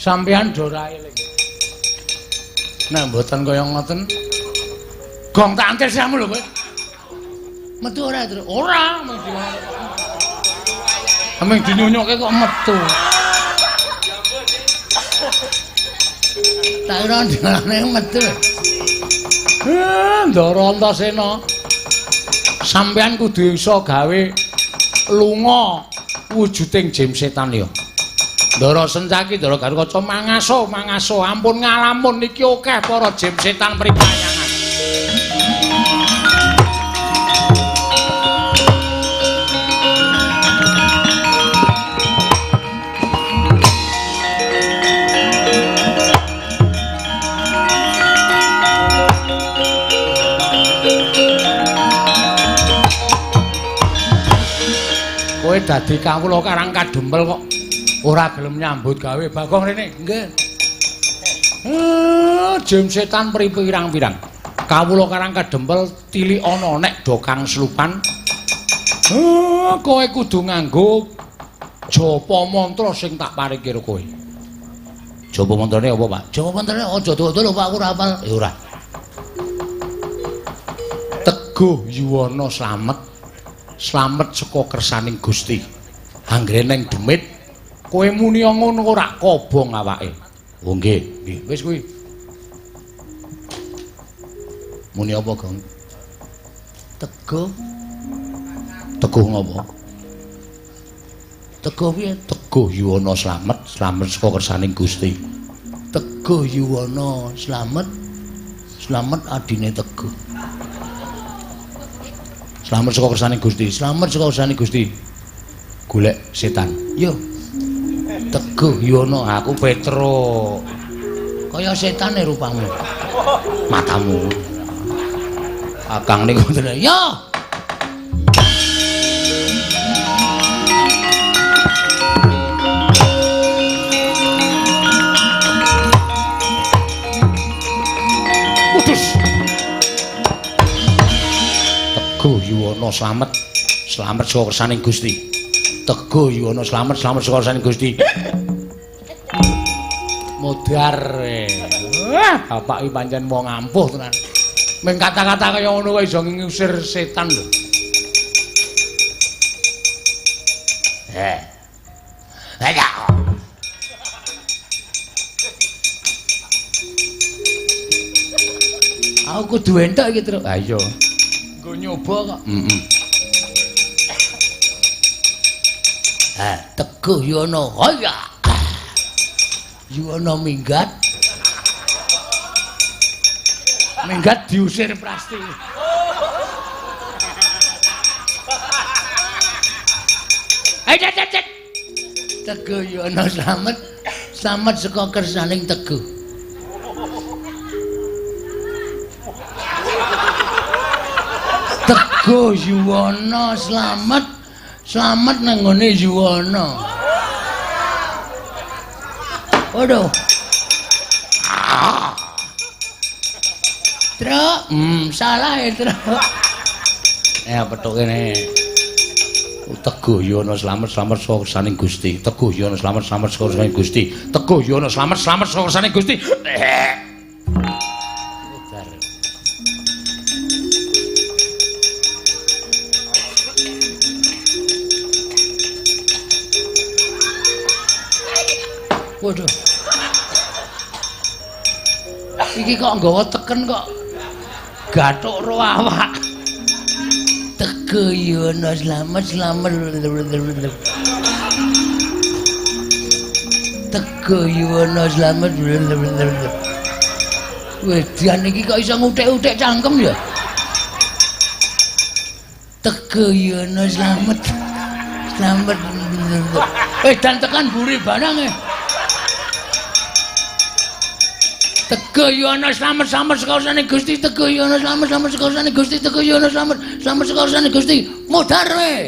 Sampean do ora eling. Nek mboten kaya ngoten, gong tak antir siramu lho kowe. Metu ora, Tru? Ora, mung dinyunyuke kok metu. Tak kira ndalane metu. Ndara Antasena. Sampean kudu iso gawe lunga wujuding jim setan ya. Ndara Sencaki, Ndara Garukaca mangaso, mangaso, ampun ngalamun iki akeh para jim setan pripayangan. dadi kawula karang kadempel kok ora gelem nyambut gawe. Bagong rene. Nggih. Jim setan pirang-pirang. Kawula karang kadempel tilik ana nek do kang slupan. Kowe kudu nganggo japa mantra sing tak paringke karo kowe. Japa mantrane apa, Pak? Japa mantrane aja dawa-dawa lho, Pak, aku ora hafal. Ya ora. Teguh Yuwana slamet. Slamet saka kersaning Gusti. Anggere neng demit kowe muni ngono ora kobong awake. Oh nggih, nggih. Wis kuwi. Muni apa, Gong? Teguh. Teguh ngopo? Teguh piye? Teguh Yuwana slamet, slamet saka kersaning Gusti. Teguh Yuwana slamet, slamet adine Teguh. Slamet saka kersaning Gusti, slamet saka kersaning Gusti. Golek setan. Yo. Teguh Yuwana, aku Petro. Kaya setane rupamu. Matamu. Akang niku ngoten. Yo. Putus. Teguh Yuwana slamet, slamet saka kersaning Gusti. Teguh Yuwana slamet, slamet saka kersaning Gusti. Modar. Wah, bapak iki pancen wong ampuh tenan. Ming kata-kata kaya ngono kok iso ngusir setan lho. Ayo. Aku kudu entuk iki, Truk. Ha iya. Nggo nyoba kok. Heeh. Teguh Yuwana. Haya. Yuwana minggat. Minggat diusir Prasti. Ayo cet cet. Teguh Yuwana slamet, slamet saka kersaning Teguh. Teguh Yuwana slamet, slamet nang nggone Yuwana. Waduh. Truk, salah ya, Truk. Petuk kene. Teguh Yuwana slamet, slamet saka kersaning Gusti. Teguh Yuwana slamet, slamet saka kersaning Gusti. Teguh Yuwana slamet, slamet saka kersaning Gusti. Waduh. Iki kok nggawa teken kok gathuk ro awak. Teguh Yuwana slamet, slamet. Teguh Yuwana slamet. Wedan iki kok iso nguthek-uthek cangkem ya. Teguh Yuwana slamet. Slamet. Wedan tekan buri barang e. Teguh Yuwana slamet, slamet saka kersane Gusti. Teguh Yuwana slamet, slamet saka kersane Gusti. Teguh Yuwana slamet, slamet saka kersane Gusti. Modar we.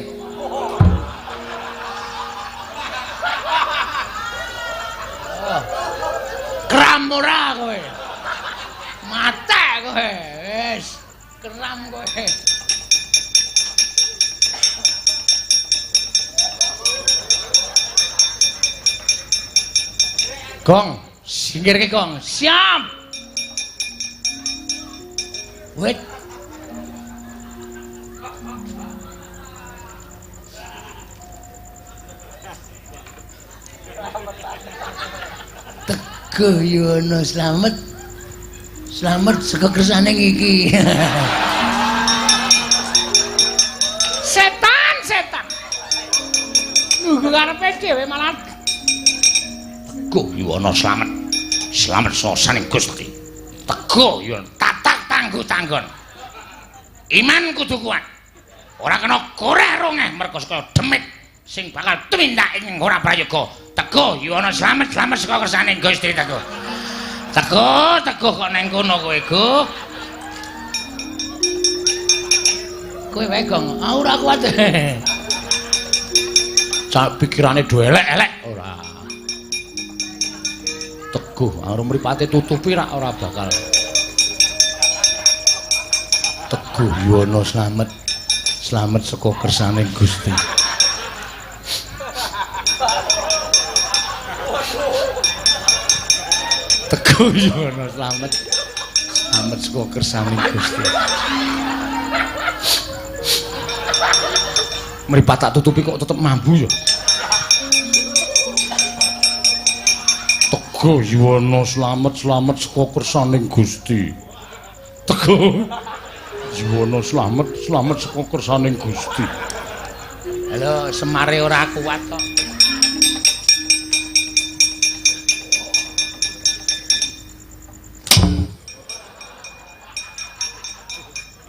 Kram ora kowe. Mate kowe. Wis, kram kowe. Gong. Singkirke gong. Siap. Wit. Teguh Yuwana slamet. Slamet saka kersane iki. Setan, setan. Nunggu karepe dhewe malah. Teguh Yuwana slamet. Slamet saka Gusti. Teguh Yuwana tatak tangguh tanggon. Iman kudu kuat. Ora kena koreh rongeh merga saka demit sing bakal tumindak ing ora prayoga. Teguh Yuwana slamet, slamet saka kersane Gusti. Teguh. Teguh, teguh kok neng kono kowe, Guh. Kowe wae, Gong. Aku ora kuat. Pikirane do elek-elek ora. Teguh, arep mripate tutupi rak ora bakal. Teguh Yuwana slamet. Slamet saka kersane Gusti. Teguh Yuwana slamet. Slamet saka kersane Gusti. Mripat tak tutupi kok tetep mambu ya. Teguh Yuwana slamet slamet saka kersaning Gusti. Teguh Yuwana slamet slamet saka kersaning Gusti. Halo, Semare ora kuat kok.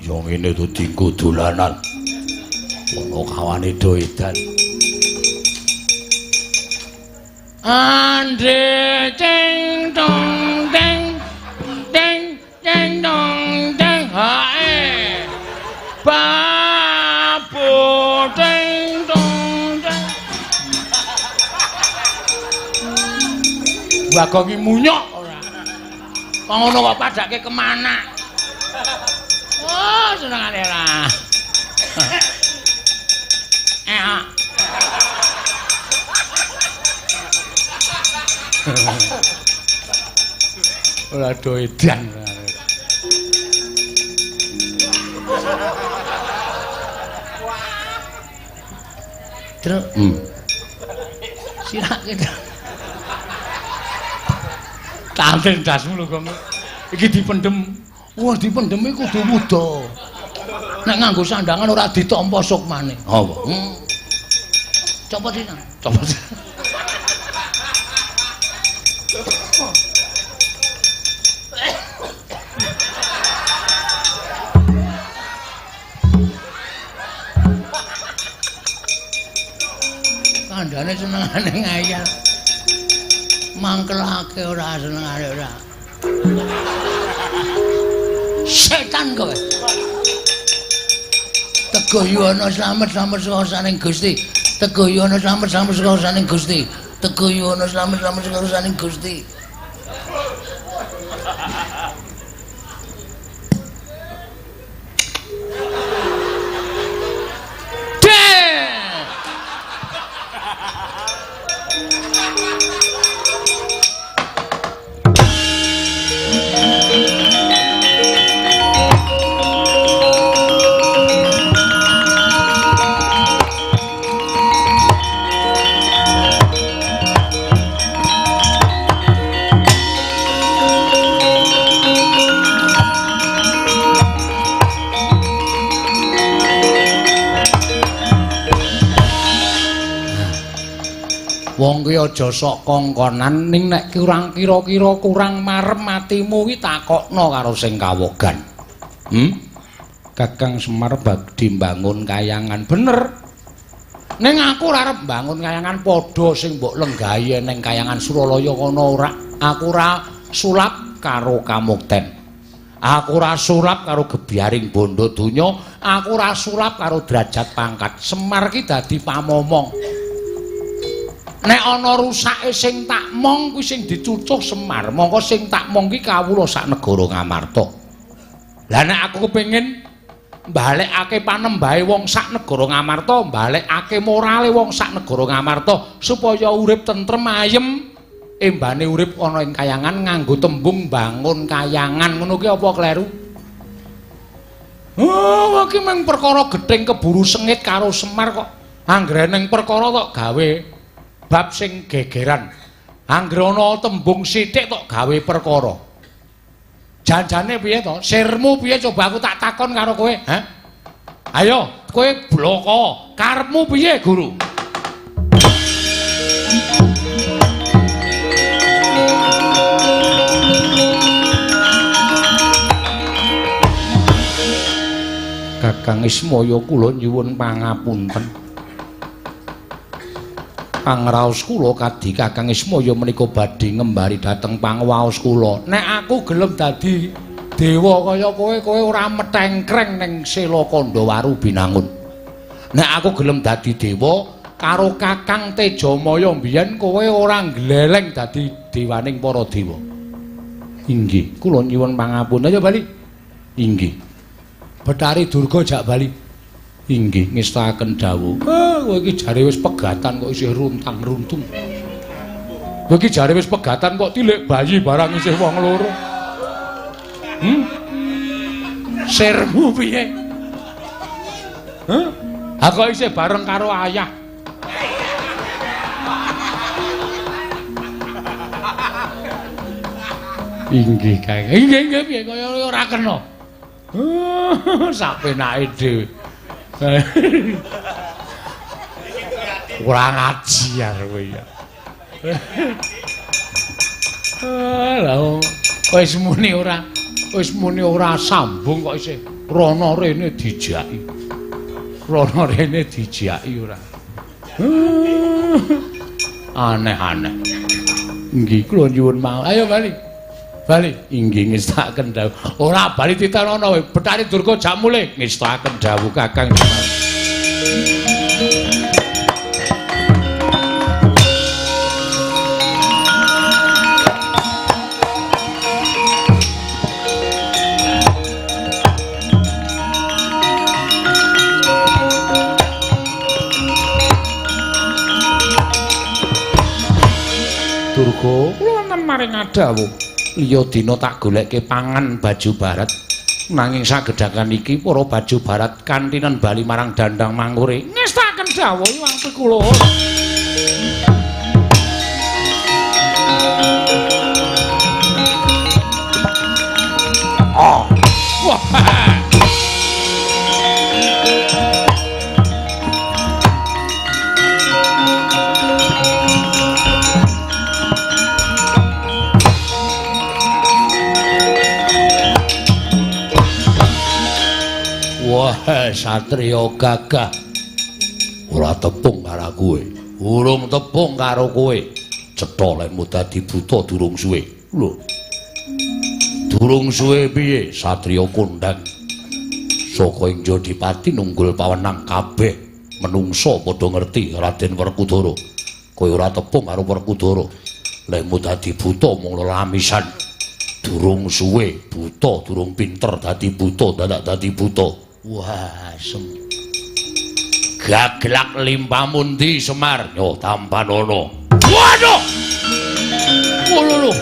Ya ngene to dinggo dolanan. Ono kawane do edan. Andre ding dong ding ding ding dong ding hae. Babu ding dong ding. Bagong iki munyok ora. Kok ngono kok padake kemana? Oh, senengane ora. Ora do edan. Truk. Sirake. Tanten dasmu lho, Gong. Iki dipendhem. Wah, dipendhemi kudu wuda. Nek nganggo sandangan ora ditampa sukmane. Apa? Copot iki. Copot. Kandhane senengane ngayal. Mangkelake ora senengane ora. Setan kowe. Teguh Yuwana slamet slamet saka saning Gusti. Teguh Yuwana slamet slamet saka saning Gusti. Teguh Yuwana slamet slamet saka saning Gusti. Wong ki aja sok kongkonan ning nek kurang kira-kira kurang marem atimu ki takokno karo sing kawogan. Kakang Semar badhe mbangun kayangan bener. Ning aku ora arep mbangun kayangan padha sing mbok lenggahi ning kayangan Suralaya kono ora. Aku ora sulap karo kamukten. Aku ora sulap karo gebyaring bondo donya, aku ora sulap karo derajat pangkat. Semar ki dadi pamomong. Nek ana rusake sing tak mong kuwi sing dicucuh Semar, mongko sing tak mong ki kawula sak negara Ngamarta. Lah nek aku kepengin mbalekake panembahe wong sak negara Ngamarta, mbalekake morale wong sak negara Ngamarta supaya urip tentrem ayem, embane urip ana ing kayangan nganggo tembung bangun kayangan ngono ki apa kleru? Oh, iki mung perkara gething keburu sengit karo Semar kok. Anggere ning perkara tok gawe bab sing gegeran. Anggere ana tembung sithik tok gawe perkara. Janjane piye to? Sirmu piye coba aku tak takon karo kowe, ha? Ayo, kowe bloko. Karepmu piye, Guru? Kakang Ismaya kula nyuwun pangapunten. Pangraos kula kadhi Kakang Ismaya menika badhe ngembari dhateng pangwaos kula. Nek aku gelem dadi dewa kaya kowe, kowe ora metengkreng ning Sela Kandhawaru Binangun. Nek aku gelem dadi dewa, Karo Kakang Tejamaya mbiyen kowe ora gleleng dadi dewaning para dewa. Inggih, kula nyuwun pangapunten. Ayo bali. Inggih. Bathari Durga jak bali. Inggih, ngestakaken dawuh. Kowe iki jare wis pegatan kok isih runtang-runtung. Kowe iki jare wis pegatan kok tilik bayi barang isih wong loro. Sirmu piye? Hah? Ha kok isih bareng karo ayah. Inggih, Kang. Inggih, inggih piye kaya ora kena. Sak penake dhewe. Ora ngaji kowe ya. Lah wis muni ora sambung kok isih rono rene dijaki. Rono rene dijaki ora. Aneh-aneh. Inggih kula nyuwun mawon. Ayo bali. Bali. Inggih ngestakaken dawuh. Ora bali titenono kowe. Bathari Durga jak mulih ngestakaken dawuh Kakang Semar. Durga, kula wonten maring dawuh. Liya dina tak goleke pangan baju barat. Nanging sagedhakan iki para baju barat kantinen bali marang dandang mangure. Ngestakaken dawuh Hyang Pikula. Oh. Wah. Wah, satriya gagah. Ora tepung karo kowe. Urung tepung karo kowe. Cetha lemu dadi buta durung suwe. Lho. Durung suwe piye satriya kondhang. Saka ing Jodipati nunggul pawenang kabeh menungsa padha ngerti Raden Werkudara. Kowe ora tepung karo Werkudara. Lemu dadi buta mung lelamisan. Durung suwe buta, durung pinter dadi buta, dadak dadi buta. Wah, sem. Gaglak limpamu ndi Semar? Yo tampanono. Waduh. Lho.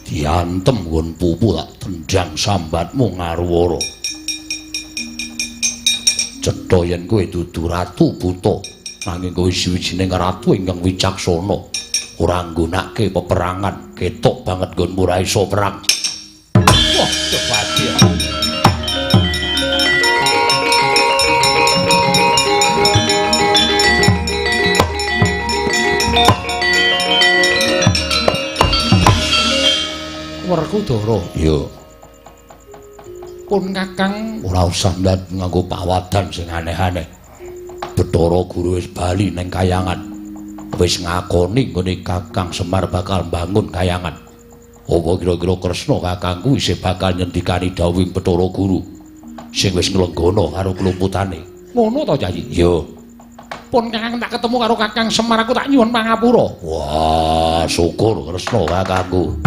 Diantem nggon pupu tak tendang sambatmu ngaruwara. Cetha yen kowe dudu ratu buta, nanging kowe siwijining ratu ingkang wicaksana. Ora nggunakake peperangan, ketok banget nggonmu ora iso perang. Wah, cepati. Werkudara, iya. Pun Kakang ora usah ndat nganggo pawadan sing aneh-aneh. Bathara Guru wis bali ning kayangan. Wis ngakoni nggone Kakang Semar bakal mbangun kayangan. Apa kira-kira Kresna kakangku isih bakal nyendikani dawuhing Bathara Guru sing wis nglenggana karo klumputane. Ngono to, Yayi? Iya. Pun Kakang tak ketemu karo Kakang Semar aku tak nyuwun pangapura. Wah, syukur Kresna kakangku.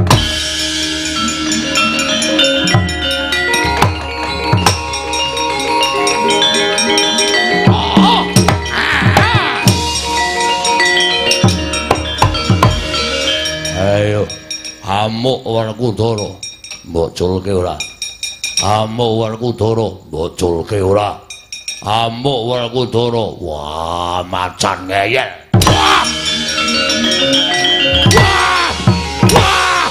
Ayo, amuk Werkudara, mbok culke ora? Amuk Werkudara, mbok culke ora? Amuk Werkudara, wah macan ngeyel. Wah! Wah! Wah!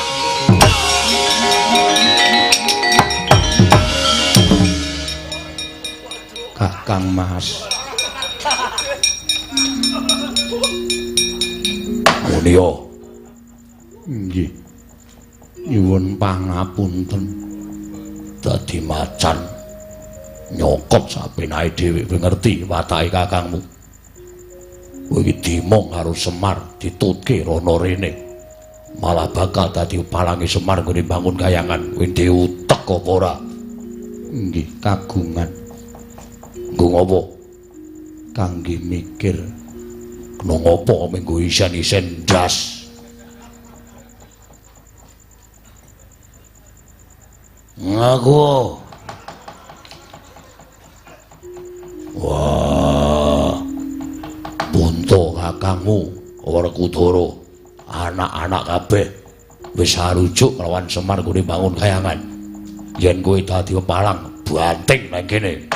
Kakang Mas. Mulya. Nggih. Nyuwun pangapunten. Dadi macan nyokot sapenake dhewe kowe ngerti watake kakangmu. Kowe iki dimong karo Semar ditutke rono rene. Malah bakal dadi palange Semar nggone bangun kayangan. Kowe utek apa ora? Nggih, kagungan. Nggo ngopo? Kangge mikir. Kena ngopo menggo isen-isen ndas. Ngaku. Wah. Bunto kakangmu Werkudara, anak-anak kabeh wis arujuk nglawan Semar nggone bangun kayangan. Yen kowe dadi pepalang, banting nang kene.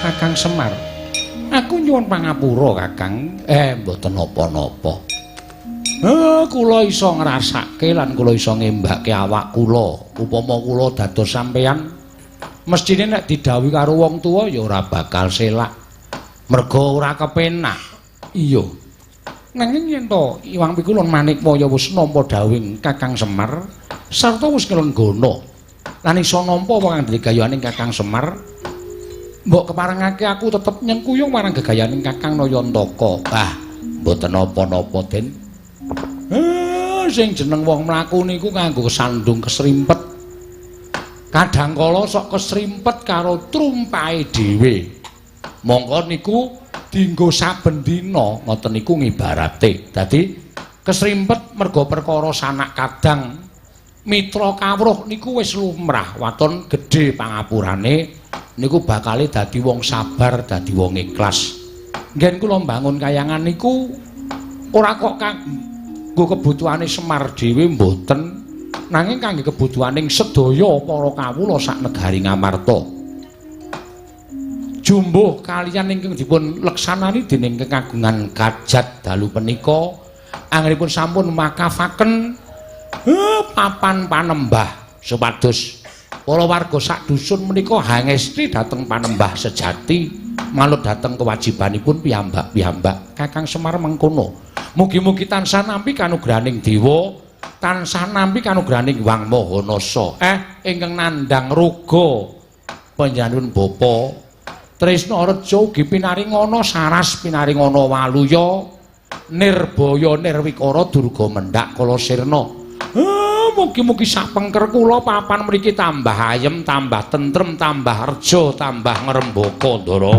Kakang Semar, aku nyuwun pangapura, Kakang. Mboten napa-napa. Kula iso ngrasake lan kula iso ngembake awak kula. Upama kula dados sampeyan, mesthine nek didhawuhi karo wong tuwa ya ora bakal selak. Merga ora kepenak. Iya. Nanging yen to Iwang Pikulun Manikmaya wis nampa dhawuhing Kakang Semar sarta wis nglenggana lan iso nampa apa kang digayaning Kakang Semar, mbok keparengake aku tetep nyengkuyung marang gegayaning Kakang Nayantaka. Ah, mboten napa-napa, Den. Sing jeneng wong mlaku niku kanggo sandung kesrimpet. Kadang kala sok kesrimpet karo trumpahe dhewe. Mongko niku dienggo saben dina, ngoten niku ngibarate. Dadi kesrimpet merga perkara sanak kadang mitra kawruh niku wis lumrah, waton gedhe pangapurane niku bakale dadi wong sabar, dadi wong ikhlas. Nggen kula mbangun kayangan niku ora kok kanggo kebutuhane Semar dhewe mboten, nanging kangge kebutuhaning sedaya para kawula sak negari Ngamarta. Jumbuh kaliyan ingkang dipun leksanani dening kekagungan kajat dalu punika anggenipun sampun makafaken papan panembah supados para warga sak dusun menika hangesti dhateng panembah sejati manut dhateng kewajibanipun piyambak-piyambak. Kakang Semar mengkono. Mugi-mugi tansah nampi kanugrahaning dewa, tansah nampi kanugrahaning Hyang Maha Nasa. Ingkang nandhang roga panjenenganipun Bapa Tresna Reja ugi pinaringana saras pinaringana waluya nirbaya nirwikara durga mendhak kala sirna. Mugi-mugi sapengker kula papan mriki tambah ayem, tambah tentrem, tambah reja, tambah ngrembaka, Ndara.